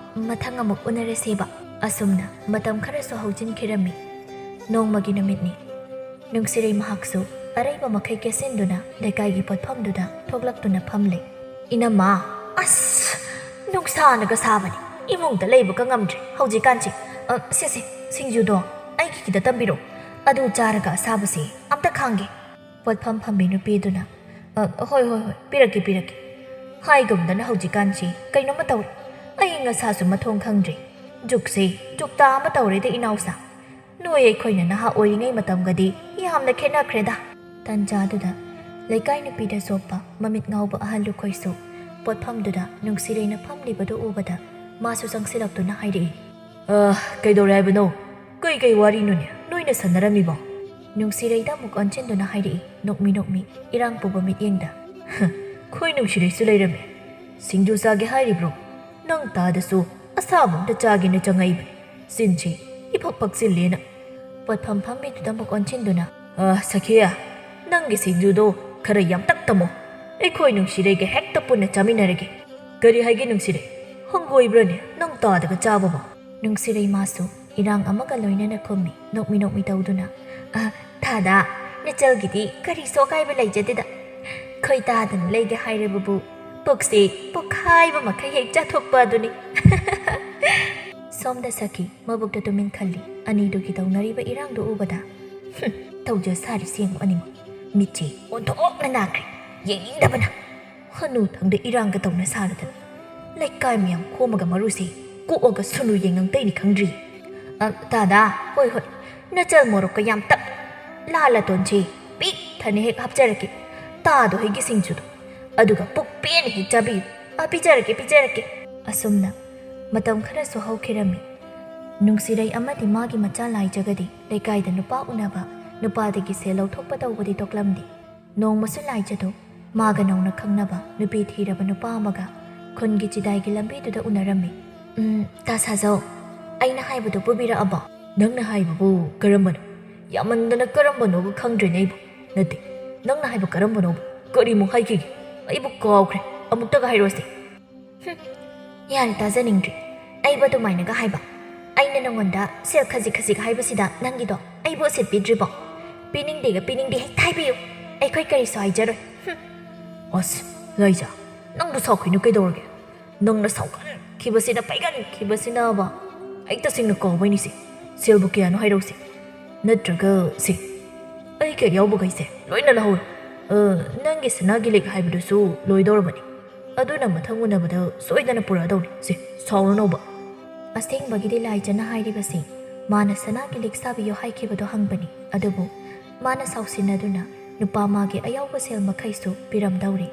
ꯃꯊꯪ ꯑꯃꯨꯛ ꯎꯅꯔꯁꯦꯕ꯫" ꯑꯁꯨꯝꯅ ꯃꯇꯝ ꯈꯔꯁꯨ ꯍꯧꯖꯤꯟꯈꯤꯔꯝꯃꯤ꯫ ꯅꯣꯡꯃꯒꯤ ꯅꯨꯃꯤꯠꯅꯤ꯫ ꯅꯨꯡꯁꯤꯔꯩ ꯃꯍꯥꯛꯁꯨ ꯑꯔꯩꯕ ꯃꯈꯩ ꯀꯦꯁꯤꯟꯗꯨꯅ ꯂꯩꯀꯥꯏꯒꯤ ꯄꯣꯠꯐꯝꯗꯨꯗ ꯊꯣꯛꯂꯛꯇꯨꯅ ꯐꯝꯂꯦ꯫ "ꯏꯅꯝꯃ, ꯑꯁ, ꯅꯨꯡꯁꯥꯅꯒ ꯁꯥꯕꯅꯤ, ꯏꯃꯨꯡꯗ ꯂꯩꯕꯒ ꯉꯝꯗ꯭ꯔꯦ ꯍꯧꯖꯤꯛꯀꯥꯟꯁꯦ꯫ ꯑ, ꯁꯦ, ꯁꯦ, ꯁꯤꯡꯖꯨꯗꯣ ꯑꯩꯒꯤ ꯈꯤꯇ ꯇꯝꯕꯤꯔꯣ, ꯑꯗꯨ ꯆꯥꯔꯒ ꯑꯁꯥꯕꯁꯦ ꯑꯝꯇ ꯈꯥꯡꯒꯦ꯫" ꯄꯣꯠꯐꯝ ꯐꯝꯕꯤ ꯅꯨꯄꯤꯗꯨꯅ, "ꯑ, ꯍꯣꯏ, ꯍꯣꯏ, ꯍꯣꯏ, ꯄꯤꯔꯛꯀꯦ, ꯄꯤꯔꯛꯀꯦ꯫ ꯍꯥꯏꯒꯨꯝꯗꯅ ꯍꯧꯖꯤꯛꯀꯥꯟꯁꯤ ꯀꯩꯅꯣꯝꯃ ꯇꯧꯔꯦ꯫ ꯑꯏꯪ ꯑꯁꯥꯁꯨ ꯃꯊꯣꯡ ꯈꯪꯗ꯭ꯔꯦ꯫ ꯖꯨꯛꯁꯦ ꯖꯨꯛꯇꯥ ꯑꯃ ꯇꯧꯔꯦꯗ ꯏꯅꯥꯎꯁꯥ꯫ ꯅꯣꯏ ꯑꯩꯈꯣꯏꯅ ꯅꯍꯥ ꯑꯣꯏꯔꯤꯉꯩ ꯃꯇꯝꯒꯗꯤ ꯌꯥꯝꯅ ꯈꯦꯠꯅꯈ꯭ꯔꯦꯗ꯫" ꯇꯟꯖꯥꯗꯨꯗ ꯂꯩꯀꯥꯏ ꯅꯨꯄꯤꯗ ꯆꯣꯞꯄ ꯃꯃꯤꯠ ꯉꯥꯎꯕ ꯑꯍꯜ ꯂꯨꯈꯣꯏꯁꯨ ꯄꯣꯠꯐꯝꯗꯨꯗ ꯅꯨꯡꯁꯤꯔꯩꯅ ꯐꯝꯂꯤꯕꯗꯨ ꯎꯕꯗ ꯃꯥꯁꯨ ꯆꯪꯁꯤꯜꯂꯛꯇꯨꯅ ꯍꯥꯏꯔꯛꯏ꯫ "ꯑ, ꯀꯩꯗꯧꯔꯦ ꯍꯥꯏꯕꯅꯣ? ꯀꯩ ꯀꯩ ꯋꯥꯔꯤꯅꯣꯅꯦ ꯅꯣꯏꯅ ꯁꯥꯟꯅꯔꯝꯃꯤꯕꯣ?" ꯅꯨꯡꯁꯤꯔꯩꯗ ꯑꯃꯨꯛ ꯑꯣꯟꯁꯤꯟꯗꯨꯅ ꯍꯥꯏꯔꯛꯏ, ꯅꯣꯛꯃꯤ ꯅꯣꯛꯃꯤ ꯏꯔꯥꯡ ꯄꯨꯕ ꯃꯤꯠꯌꯦꯡꯗ꯫ "ꯍ, ꯈꯣꯏ ꯅꯨꯡꯁꯤꯔꯩꯁꯨ ꯂꯩꯔꯝꯃꯦ꯫ ꯁꯤꯡꯖꯨ ꯆꯥꯒꯦ ꯍꯥꯏꯔꯤꯕ꯭ꯔꯣ? ꯅꯪ ꯇꯥꯗꯁꯨ ꯑꯁꯥꯕ ꯑꯝꯇ ꯆꯥꯒꯦꯅ ꯆꯪꯉꯛꯏꯕꯅꯤ꯫ ꯆꯤꯟꯁꯤ ꯏꯐꯛ ꯐꯛꯆꯤꯜꯂꯦꯅ꯫" ꯄꯣꯠꯐꯝ ꯐꯝꯕꯤꯗꯨꯗ ꯑꯃꯨꯛ ꯑꯣꯟꯁꯤꯟꯗꯨꯅ꯫ "ꯑ, ꯁꯈꯤ, ꯅꯪꯒꯤ ꯁꯤꯡꯖꯨꯗꯣ ꯈꯔ ꯌꯥꯝꯇꯛ ꯇꯝꯃꯣ꯫ ꯑꯩꯈꯣꯏ ꯅꯨꯡꯁꯤꯔꯩꯒ ꯍꯦꯛꯇ ꯄꯨꯟꯅ ꯆꯥꯃꯤꯟꯅꯔꯒꯦ꯫" "ꯀꯔꯤ ꯍꯥꯏꯒꯦ ꯅꯨꯡꯁꯤꯔꯩ? ꯍꯪꯒꯣꯏꯕ꯭ꯔꯅꯦ ꯅꯪ ꯇꯥꯗꯒ ꯆꯥꯕꯕꯣ?" ꯅꯨꯡꯁꯤꯔꯩ ꯃꯥꯁꯨ ꯏꯔꯥꯡ ꯑꯃꯒ ꯂꯣꯏꯅꯅ ꯈꯨꯝꯃꯤ, ꯅꯣꯛꯃꯤ ꯅꯣꯛꯃꯤ ꯇꯧꯗꯨꯅ꯫ "ꯑ, ꯊꯥꯗ, ꯅꯆꯜꯒꯤꯗꯤ ꯀꯔꯤꯁꯨ ꯑꯀꯥꯏꯕ ꯂꯩꯖꯗꯦꯗ꯫ ꯈꯣꯏ ꯇꯥꯗꯅ ꯂꯩꯒꯦ ꯍꯥꯏꯔꯕꯕꯨ ꯄꯨꯛꯁꯤ ꯄꯣꯛꯈꯥꯏꯕ ꯃꯈꯩ ꯍꯦꯛ ꯆꯥꯊꯣꯛꯄ ꯑꯗꯨꯅꯤ꯫" ꯁꯣꯝꯗ ꯁꯈꯤ ꯃꯕꯨꯛꯇ ꯇꯨꯃꯤꯟ ꯈꯜꯂꯤ꯫ ꯑꯅꯤꯗꯨꯒꯤ ꯇꯧꯅꯔꯤꯕ ꯏꯔꯥꯡꯗꯨ ꯎꯕꯗ, "ꯍꯨꯝ, ꯇꯧꯖ ꯁꯥꯔꯤꯁꯤ ꯌꯦꯡꯉꯨ ꯑꯅꯤꯃꯛ꯫ ꯃꯤꯠꯁꯤ ꯑꯣꯟꯊꯣꯛꯅ ꯅꯥꯈ꯭ꯔꯦ, ꯌꯦꯡꯅꯤꯡꯗꯕꯅ꯫ ꯍꯅꯨꯊꯪꯗ ꯏꯔꯥꯡꯒ ꯇꯧꯅ ꯁꯥꯔꯗꯅ꯫ ꯂꯩꯀꯥꯏ ꯃꯌꯥꯝ ꯈꯣꯝꯃꯒ ꯃꯔꯨꯁꯤ ꯀꯣꯛꯑꯒ ꯁꯨꯅꯨ ꯌꯦꯡꯉꯝꯇꯩꯅꯤ ꯈꯪꯗ꯭ꯔꯤ꯫ ꯑ, ꯇꯥꯗ, ꯍꯣꯏ, ꯍꯣꯏ, ꯅꯆꯜ ꯃꯣꯔꯣꯛꯀ ꯌꯥꯝ ꯇꯛ-" "ꯂꯥ ꯂꯥꯇꯣꯟꯁꯤ ꯄꯤꯛ ꯊꯟꯅ ꯍꯦꯛ ꯍꯥꯞꯆꯔꯛꯀꯦ, ꯇꯥꯗꯣ ꯍꯩꯒꯤ ꯁꯤꯡꯖꯨꯗꯣ, ꯑꯗꯨꯒ ꯄꯨꯛ ꯄꯦꯟꯅ ꯍꯦꯛ ꯆꯥꯕꯤꯌꯨ꯫ ꯑ, ꯄꯤꯖꯔꯛꯀꯦ, ꯄꯤꯖꯔꯛꯀꯦ"꯫ ꯑꯁꯨꯝꯅ ꯃꯇꯝ ꯈꯔꯁꯨ ꯍꯧꯈꯤꯔꯝꯃꯤ꯫ ꯅꯨꯡꯁꯤꯔꯩ ꯑꯃꯗꯤ ꯃꯥꯒꯤ ꯃꯆꯥ ꯂꯥꯏꯖꯒꯗꯤ ꯂꯩꯀꯥꯏꯗ ꯅꯨꯄꯥ ꯎꯅꯕ, ꯅꯨꯄꯥꯗꯒꯤ ꯁꯦꯜ ꯂꯧꯊꯣꯛꯄ ꯇꯧꯕꯗꯤ ꯇꯣꯛꯂꯝꯗꯦ꯫ ꯅꯣꯡꯃꯁꯨ ꯂꯥꯏꯖꯗꯨ ꯃꯥꯒ ꯅꯧꯅ ꯈꯪꯅꯕ ꯅꯨꯄꯤ ꯊꯤꯔꯕ ꯅꯨꯄꯥ ꯑꯃꯒ ꯈꯨꯟꯒꯤ ꯆꯤꯗꯥꯏꯒꯤ ꯂꯝꯕꯤꯗꯨꯗ ꯎꯅꯔꯝꯃꯤ꯫ "ꯎꯝ, ꯇꯥ ꯁꯥꯖꯧ, ꯑꯩꯅ ꯍꯥꯏꯕꯗꯨ ꯄꯨꯕꯤꯔꯛꯑꯕꯣ?" "ꯅꯪꯅ ꯍꯥꯏꯕꯕꯨ ꯀꯔꯝꯕꯅꯣ? ꯌꯥꯝꯃꯟꯗꯅ ꯀꯔꯝꯕꯅꯣꯕꯨ ꯈꯪꯗ꯭ꯔꯦꯅꯦ ꯑꯩꯕꯨ꯫ ꯅꯠꯇꯦ, ꯅꯪꯅ ꯍꯥꯏꯕ ꯀꯔꯝꯕꯅꯣꯕꯨ? ꯀꯔꯤꯃꯨꯛ ꯍꯥꯏꯈꯤꯒꯦ? ꯑꯩꯕꯨ ꯀꯥꯎꯈ꯭ꯔꯦ꯫ ꯑꯃꯨꯛꯇꯒ ꯍꯥꯏꯔꯣꯁꯦ꯫" "ꯍꯨꯝ, ꯌꯥꯔꯦ, ꯇꯥꯖꯅꯤꯡꯗ꯭ꯔꯦ꯫ ꯑꯩꯕꯨ ꯑꯗꯨꯃꯥꯏꯅꯒ ꯍꯥꯏꯕ? ꯑꯩꯅ ꯅꯉꯣꯟꯗ ꯁꯦꯜ ꯈꯖꯤꯛ ꯈꯖꯤꯛ ꯍꯥꯏꯕꯁꯤꯗ ꯅꯪꯒꯤꯗꯣ ꯑꯩꯕꯨ ꯎꯁꯤꯠꯄꯤꯗ꯭ꯔꯤꯕꯣ? ꯄꯤꯅꯤꯡꯗꯦꯒ ꯄꯤꯅꯤꯡꯗꯦ ꯍꯦꯛꯇ ꯍꯥꯏꯕꯤꯌꯨ꯫ ꯑꯩꯈꯣꯏ ꯀꯔꯤꯁꯨ ꯍꯥꯏꯖꯔꯣꯏ꯫ ꯍꯨꯝ꯫" "ꯑꯁ, ꯂꯥꯏꯖ, ꯅꯪꯕꯨ ꯁꯥꯎꯈꯤꯅꯨ ꯀꯩꯗꯧꯔꯒꯦ? ꯅꯪꯅ ꯁꯥꯎꯒꯟꯈꯤꯕꯁꯤꯅ ꯄꯩꯒꯟꯈꯤꯕꯁꯤꯅꯕ꯫ ꯑꯩ ꯇꯁꯦꯡꯅ ꯀꯥꯎꯕꯩꯅꯤꯁꯦ꯫ ꯁꯦꯜꯕꯨ ꯀꯌꯥꯅꯣ ꯍꯥꯏꯔꯧꯁꯦ꯫ ꯅꯠꯇ꯭ꯔꯒ ꯁꯦ, ꯑꯩꯒꯤ ꯑꯌꯥꯎꯕꯈꯩꯁꯦ ꯂꯣꯏꯅ ꯂꯧꯍꯧꯔꯣ꯫ ꯑ, ꯅꯪꯒꯤ ꯁꯅꯥꯒꯤ ꯂꯤꯛ ꯍꯥꯏꯕꯗꯨꯁꯨ ꯂꯣꯏꯗꯧꯔꯕꯅꯤ꯫ ꯑꯗꯨꯅ ꯃꯊꯪ ꯎꯅꯕꯗ ꯁꯣꯏꯗꯅ ꯄꯨꯔꯛꯑꯗꯧꯅꯤ꯫ ꯁꯦ, ꯁꯥꯎꯔꯅꯣꯕ꯫" ꯑꯁꯦꯡꯕꯒꯤꯗꯤ ꯂꯥꯏꯖꯅ ꯍꯥꯏꯔꯤꯕꯁꯤ ꯃꯥꯅ ꯁꯅꯥꯒꯤ ꯂꯤꯛ ꯁꯥꯕꯤꯌꯨ ꯍꯥꯏꯈꯤꯕꯗꯣ ꯍꯪꯕꯅꯤ꯫ ꯑꯗꯨꯕꯨ ꯃꯥꯅ ꯁꯥꯎꯁꯤꯟꯅꯗꯨꯅ ꯅꯨꯄꯥ ꯃꯥꯒꯤ ꯑꯌꯥꯎꯕ ꯁꯦꯜ ꯃꯈꯩꯁꯨ ꯄꯤꯔꯝꯗꯧꯔꯤ꯫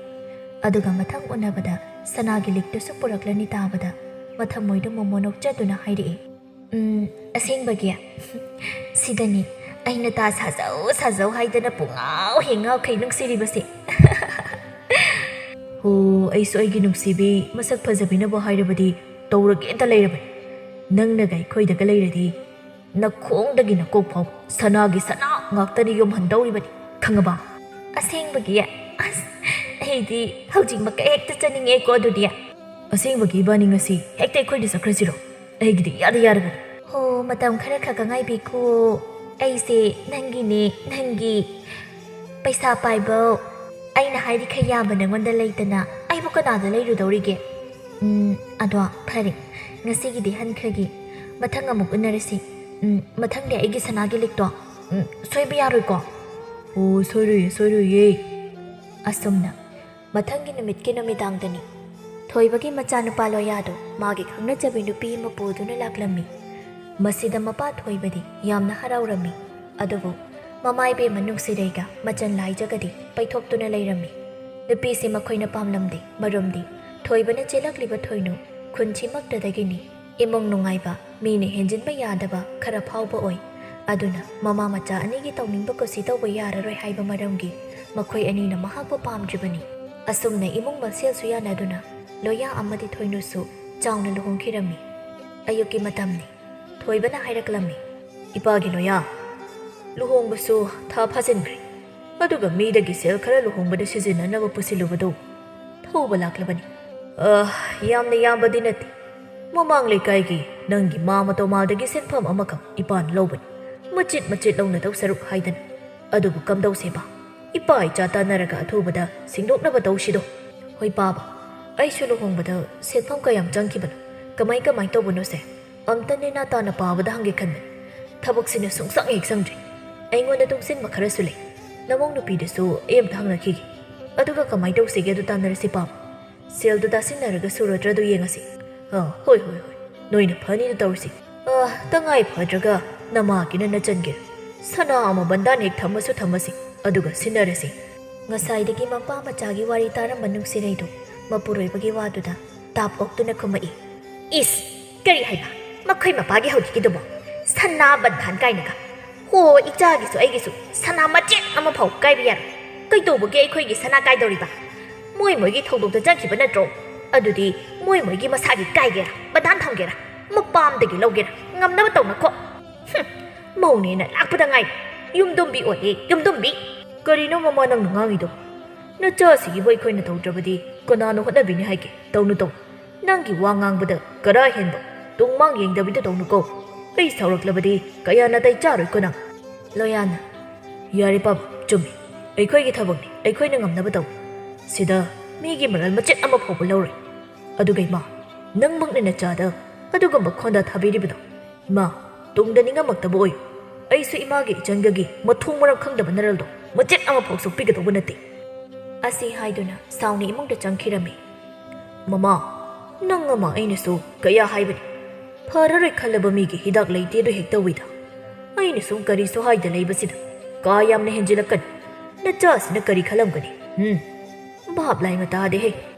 ꯑꯗꯨꯒ ꯃꯊꯪ ꯎꯅꯕꯗ ꯁꯅꯥꯒꯤ ꯂꯤꯛꯇꯨꯁꯨ ꯄꯨꯔꯛꯂꯅꯤ ꯇꯥꯕꯗ ꯃꯊꯃꯣꯏꯗꯨ ꯃꯣꯃꯣ ꯅꯣꯛꯆꯗꯨꯅ ꯍꯥꯏꯔꯛꯏ꯫ "ꯎꯝ, ꯑꯁꯦꯡꯕꯒꯤ? ꯁꯤꯗꯅꯤ ꯑꯩꯅ ꯇꯥ ꯁꯥꯖꯧ ꯁꯥꯖꯧ ꯍꯥꯏꯗꯅ ꯄꯨꯡꯉꯥꯎ ꯍꯦꯛ ꯉꯥꯎꯈꯩ ꯅꯨꯡꯁꯤꯔꯤꯕꯁꯦ꯫" "ꯍꯣ, ꯑꯩꯁꯨ ꯑꯩꯒꯤ ꯅꯨꯡꯁꯤꯕꯤ ꯃꯁꯛ ꯐꯖꯕꯤꯅꯕꯨ ꯍꯥꯏꯔꯕꯗꯤ ꯇꯧꯔꯒꯦꯇ ꯂꯩꯔꯕꯅꯤ꯫ ꯅꯪꯅꯒ ꯑꯩꯈꯣꯏꯗꯒ ꯂꯩꯔꯗꯤ ꯅꯈꯣꯡꯗꯒꯤ ꯅꯀꯣꯛ ꯐꯥꯎ ꯁꯅꯥꯒꯤ ꯁꯅꯥ ꯉꯥꯛꯇꯅꯤ ꯌꯣꯝꯍꯟꯗꯧꯔꯤꯕꯅꯤ, ꯈꯪꯉꯕ?" "ꯑꯁꯦꯡꯕꯒꯤ? ꯑꯁ, ꯑꯩꯗꯤ ꯍꯧꯖꯤꯛꯃꯛꯀ ꯍꯦꯛꯇ ꯆꯠꯅꯤꯡꯉꯦꯀꯣ ꯑꯗꯨꯗꯤ꯫" "ꯑꯁꯦꯡꯕꯒꯤ ꯏꯕꯥꯅꯤ ꯉꯁꯤ ꯍꯦꯛꯇ ꯑꯩꯈꯣꯏꯗ ꯆꯠꯈ꯭ꯔꯁꯤꯔꯣ? ꯑꯩꯒꯤꯗꯤ ꯏꯌꯥꯗ ꯌꯥꯔꯕꯅꯤ꯫" "ꯍꯣ, ꯃꯇꯝ ꯈꯔ ꯈꯛꯀ ꯉꯥꯏꯕꯤꯈꯣ꯫ ꯑꯩꯁꯦ ꯅꯪꯒꯤꯅꯦ, ꯅꯪꯒꯤ꯫ ꯄꯩꯁꯥ ꯄꯥꯏꯕ ꯑꯩꯅ ꯍꯥꯏꯔꯤꯈꯩ ꯌꯥꯕ ꯅꯪꯉꯣꯟꯗ ꯂꯩꯇꯅ ꯑꯩꯕꯨ ꯀꯅꯥꯗ ꯂꯩꯔꯨꯗꯧꯔꯤꯒꯦ? ꯎꯝ, ꯑꯗꯣ ꯐꯔꯦ, ꯉꯁꯤꯒꯤꯗꯤ ꯍꯟꯈ꯭ꯔꯒꯦ꯫ ꯃꯊꯪ ꯑꯃꯨꯛ ꯎꯅꯔꯁꯤ꯫ ꯎꯝ, ꯃꯊꯪꯗꯤ ꯑꯩꯒꯤ ꯁꯅꯥꯒꯤ ꯂꯤꯛꯇꯣ, ꯎꯝ, ꯁꯣꯏꯕ ꯌꯥꯔꯣꯏꯀꯣ?" "ꯑꯣ, ꯁꯣꯏꯔꯣꯏꯌꯦ, ꯁꯣꯏꯔꯣꯏꯌꯦ꯫" ꯑꯁꯨꯝꯅ ꯃꯊꯪꯒꯤ ꯅꯨꯃꯤꯠꯀꯤ ꯅꯨꯃꯤꯗꯥꯡꯗꯅꯤ꯫ ꯊꯣꯏꯕꯒꯤ ꯃꯆꯥꯅꯨꯄꯥ ꯂꯣꯌꯥꯗꯨ ꯃꯥꯒꯤ ꯈꯪꯅꯖꯕꯤ ꯅꯨꯄꯤ ꯑꯃ ꯄꯨꯗꯨꯅ ꯂꯥꯛꯂꯝꯃꯤ꯫ ꯃꯁꯤꯗ ꯃꯄꯥ ꯊꯣꯏꯕꯗꯤ ꯌꯥꯝꯅ ꯍꯔꯥꯎꯔꯝꯃꯤ꯫ ꯑꯗꯨꯕꯨ ꯃꯃꯥ ꯏꯕꯦꯝꯃ ꯅꯨꯡꯁꯤꯔꯩꯒ ꯃꯆꯟ ꯂꯥꯏꯖꯒꯗꯤ ꯄꯩꯊꯣꯛꯇꯨꯅ ꯂꯩꯔꯝꯃꯤ꯫ ꯅꯨꯄꯤꯁꯤ ꯃꯈꯣꯏꯅ ꯄꯥꯝꯂꯝꯗꯦ, ꯃꯔꯝꯗꯤ ꯊꯣꯏꯕꯅ ꯆꯦꯜꯂꯛꯂꯤꯕ ꯊꯣꯏꯅꯨ ꯈꯨꯟꯁꯤꯃꯛꯇꯗꯒꯤꯅꯤ꯫ ꯏꯃꯨꯡ ꯅꯨꯡꯉꯥꯏꯕ, ꯃꯤꯅ ꯍꯦꯟꯖꯤꯟꯕ ꯌꯥꯗꯕ ꯈꯔ ꯐꯥꯎꯕ ꯑꯣꯏ꯫ ꯑꯗꯨꯅ ꯃꯃꯥ ꯃꯆꯥ ꯑꯅꯤꯒꯤ ꯇꯧꯅꯤꯡꯕ ꯀꯨꯁꯤ ꯇꯧꯕ ꯌꯥꯔꯔꯣꯏ ꯍꯥꯏꯕ ꯃꯔꯝꯒꯤ ꯃꯈꯣꯏ ꯑꯅꯤꯅ ꯃꯍꯥꯛꯄꯨ ꯄꯥꯝꯗ꯭ꯔꯤꯕꯅꯤ꯫ ꯑꯁꯨꯝꯅ ꯏꯃꯨꯡ ꯃꯁꯦꯜꯁꯨ ꯌꯥꯅꯗꯨꯅ ꯂꯣꯌꯥ ꯑꯃꯗꯤ ꯊꯣꯏꯅꯨꯁꯨ ꯆꯥꯎꯅ ꯂꯨꯍꯣꯡꯈꯤꯔꯝꯃꯤ꯫ ꯑꯌꯨꯛꯀꯤ ꯃꯇꯝꯅꯤ꯫ ꯊꯣꯏꯕꯅ ꯍꯥꯏꯔꯛꯂꯝꯃꯤ, "ꯏꯄꯥꯒꯤ ꯂꯣꯌꯥ, ꯂꯨꯍꯣꯡꯕꯁꯨ ꯊꯥ ꯐꯥꯖꯤꯟꯈ꯭ꯔꯦ꯫ ꯑꯗꯨꯒ ꯃꯤꯗꯒꯤ ꯁꯦꯜ ꯈꯔ ꯂꯨꯍꯣꯡꯕꯗ ꯁꯤꯖꯤꯟꯅꯅꯕ ꯄꯨꯁꯤꯜꯂꯨꯕꯗꯨ ꯊꯧꯕ ꯂꯥꯛꯂꯕꯅꯤ꯫ ꯑ, ꯌꯥꯝꯅ ꯌꯥꯝꯕꯗꯤ ꯅꯠꯇꯦ꯫ ꯃꯃꯥꯡ ꯂꯩꯀꯥꯏꯒꯤ ꯅꯪꯒꯤ ꯃꯥꯃ ꯇꯣꯃꯥꯜꯗꯒꯤ ꯁꯦꯟꯐꯝ ꯑꯃꯈꯛ ꯏꯄꯥꯅ ꯂꯧꯕꯅꯤ꯫ ꯃꯆꯤꯠ ꯃꯆꯤꯠ ꯂꯧꯅꯗꯧ ꯁꯔꯨꯛ ꯍꯥꯏꯗꯅ꯫ ꯑꯗꯨꯕꯨ ꯀꯝꯗꯧꯁꯦꯕ? ꯏꯄꯥ ꯏꯆꯥ ꯇꯥꯟꯅꯔꯒ ꯑꯊꯨꯕꯗ ꯁꯤꯡꯗꯣꯛꯅꯕ ꯇꯧꯁꯤꯗꯣ꯫" "ꯍꯣꯏ ꯄꯥꯕ, ꯑꯩꯁꯨ ꯂꯨꯍꯣꯡꯕꯗ ꯁꯦꯟꯐꯝ ꯀꯌꯥꯝ ꯆꯪꯈꯤꯕꯅꯣ? ꯀꯃꯥꯏ ꯀꯃꯥꯏ ꯇꯧꯕꯅꯣꯁꯦ? ꯑꯝꯇ ꯅꯦꯅꯥ ꯇꯥꯅ ꯄꯥꯕꯗ ꯍꯪꯒꯦ ꯈꯟꯕꯅꯤ꯫ ꯊꯕꯛꯁꯤꯅ ꯁꯨꯡꯁꯪ ꯍꯦꯛ ꯁꯪꯗ꯭ꯔꯤ꯫ ꯑꯩꯉꯣꯟꯗ ꯇꯨꯡꯁꯤꯟꯕ ꯈꯔꯁꯨ ꯂꯩ꯫ ꯅꯃꯧ ꯅꯨꯄꯤꯗꯁꯨ ꯑꯩ ꯑꯝꯇ ꯍꯪꯅꯈꯤꯒꯦ꯫ ꯑꯗꯨꯒ ꯀꯃꯥꯏ ꯇꯧꯁꯤꯒꯦ ꯑꯗꯨ ꯇꯥꯟꯅꯔꯁꯤ ꯄꯥꯕ꯫ ꯁꯦꯜꯗꯨ ꯇꯥꯁꯤꯟꯅꯔꯒ ꯁꯨꯔꯗ꯭ꯔꯥ ꯑꯗꯨ ꯌꯦꯡꯉꯁꯤ꯫" "ꯑ, ꯍꯣꯏ, ꯍꯣꯏ, ꯍꯣꯏ꯫ ꯅꯣꯏꯅ ꯐꯅꯤꯗꯨ ꯇꯧꯔꯁꯤ꯫ ꯑ, ꯇꯉꯥꯏ ꯐꯗ꯭ꯔꯒ ꯅꯃꯥꯒꯤꯅ ꯅꯆꯟꯒꯦꯔꯥ? ꯁꯅꯥ ꯑꯃ ꯕꯟꯗꯥꯟ ꯍꯦꯛ ꯊꯝꯃꯁꯨ ꯊꯝꯃꯁꯤ, ꯑꯗꯨꯒ ꯁꯤꯟꯅꯔꯁꯤ꯫" ꯉꯁꯥꯏꯗꯒꯤ ꯃꯄꯥ ꯃꯆꯥꯒꯤ ꯋꯥꯔꯤ ꯇꯥꯔꯝꯕ ꯅꯨꯡꯁꯤꯔꯩꯗꯨ ꯃꯄꯨꯔꯣꯏꯕꯒꯤ ꯋꯥꯗꯨꯗ ꯇꯥꯞ ꯑꯣꯛꯇꯨꯅ ꯈꯨꯝꯃꯛꯏ꯫ "ꯏꯁ! ꯀꯔꯤ ꯍꯥꯏꯕ? ꯃꯈꯣꯏ ꯃꯄꯥꯒꯤ ꯍꯧꯖꯤꯛꯀꯤꯗꯨꯕꯣ? ꯁꯅꯥ ꯕꯟꯗꯥꯟ ꯀꯥꯏꯅꯒ? ꯍꯣ, ꯏꯆꯥꯒꯤꯁꯨ ꯑꯩꯒꯤꯁꯨ ꯁꯅꯥ ꯃꯆꯦꯠ ꯑꯃꯐꯥꯎ ꯀꯥꯏꯕ ꯌꯥꯔꯣꯏ꯫ ꯀꯩꯗꯧꯕꯒꯤ ꯑꯩꯈꯣꯏꯒꯤ ꯁꯅꯥ ꯀꯥꯏꯗꯧꯔꯤꯕ? ꯃꯣꯏ ꯃꯣꯏꯒꯤ ꯊꯧꯗꯣꯛꯇ ꯆꯪꯈꯤꯕ ꯅꯠꯇ꯭ꯔꯣ? ꯑꯗꯨꯗꯤ ꯃꯣꯏ ꯃꯣꯏꯒꯤ ꯃꯁꯥꯒꯤ ꯀꯥꯏꯒꯦꯔꯥ, ꯕꯟꯗꯥꯟ ꯊꯝꯒꯦꯔꯥ, ꯃꯄꯥꯝꯗꯒꯤ ꯂꯧꯒꯦꯔꯥ, ꯉꯝꯅꯕ ꯇꯧꯅꯈꯣ꯫" "ꯍꯨꯝ, ꯃꯧꯅꯦꯅ ꯂꯥꯛꯄꯗ ꯉꯥꯏꯔꯤ꯫ ꯌꯨꯝꯗꯨꯝꯕꯤ ꯑꯣꯜꯂꯦ, ꯌꯨꯝꯗꯨꯝꯕꯤ꯫" "ꯀꯔꯤꯅꯣ ꯃꯃꯥ ꯅꯪꯅ ꯉꯥꯡꯉꯤꯗꯣ? ꯅꯆꯥꯁꯤꯒꯤꯕꯨ ꯑꯩꯈꯣꯏꯅ ꯇꯧꯗ꯭ꯔꯕꯗꯤ ꯀꯅꯥꯅ ꯍꯣꯠꯅꯕꯤꯅꯤ ꯍꯥꯏꯒꯦ? ꯇꯧꯅꯨ, ꯇꯧꯅꯨ꯫ ꯅꯪꯒꯤ ꯋꯥ ꯉꯥꯡꯕꯗ ꯀꯔꯥ ꯍꯦꯟꯕ, ꯇꯨꯡ ꯃꯥꯡ ꯌꯦꯡꯗꯕꯤꯗ ꯇꯧꯅꯨꯀꯣ꯫ ꯑꯩ ꯁꯥꯎꯔꯛꯂꯕꯗꯤ ꯀꯌꯥ ꯅꯥꯇꯩ ꯆꯥꯔꯣꯏꯀꯣ ꯅꯪ꯫" ꯂꯣꯌꯥꯅ, "ꯌꯥꯔꯦ ꯄꯥꯕ, ꯆꯨꯝꯃꯤ꯫ ꯑꯩꯈꯣꯏꯒꯤ ꯊꯕꯛꯅꯤ, ꯑꯩꯈꯣꯏꯅ ꯉꯝꯅꯕ ꯇꯧ꯫ ꯁꯤꯗ ꯃꯤꯒꯤ ꯃꯔꯜ ꯃꯆꯦꯠ ꯑꯃ ꯐꯥꯎꯕ ꯂꯧꯔꯣꯏ꯫ ꯑꯗꯨꯒ ꯏꯃꯥ, ꯅꯪꯃꯛꯅ ꯅꯆꯥꯗ ꯑꯗꯨꯒꯨꯝꯕ ꯈꯣꯟꯗꯥ ꯊꯥꯕꯤꯔꯤꯕꯗꯣ? ꯏꯃꯥ, ꯇꯨꯡꯗ ꯅꯤꯡꯉꯝꯃꯛꯇꯕ ꯑꯣꯏꯌꯨ꯫ ꯑꯩꯁꯨ ꯏꯃꯥꯒꯤ ꯏꯆꯟꯒꯒꯤ ꯃꯊꯣꯡ ꯃꯔꯝ ꯈꯪꯗꯕ ꯅꯔꯜꯗꯣ ꯃꯆꯦꯠ ꯑꯃꯐꯥꯎ ꯁꯣꯛꯄꯤꯒꯗꯧꯕ ꯅꯠꯇꯦ꯫" ꯑꯁꯤ ꯍꯥꯏꯗꯨꯅ ꯁꯥꯎꯅ ꯏꯃꯨꯡꯗ ꯆꯪꯈꯤꯔꯝꯃꯤ꯫ "ꯃꯃꯥ, ꯅꯪ ꯑꯃ ꯑꯩꯅꯁꯨ ꯀꯌꯥ ꯍꯥꯏꯕꯅꯤ꯫ ꯐꯔꯔꯣꯏ ꯈꯜꯂꯕ ꯃꯤꯒꯤ ꯍꯤꯗꯥꯛ ꯂꯩꯇꯦꯗꯨ ꯍꯦꯛ ꯇꯧꯏꯗ꯫ ꯑꯩꯅꯁꯨ ꯀꯔꯤꯁꯨ ꯍꯥꯏꯗ ꯂꯩꯕꯁꯤꯗ ꯀꯥ ꯌꯥꯝꯅ ꯍꯦꯟꯖꯤꯜꯂꯛꯀꯅꯤ꯫ ꯅꯆꯥꯁꯤꯅ ꯀꯔꯤ ꯈꯜꯂꯝꯒꯅꯤ? ꯎꯝ, ꯚꯥꯞ ꯂꯥꯏꯃ ꯇꯥꯗꯦꯍꯦ꯫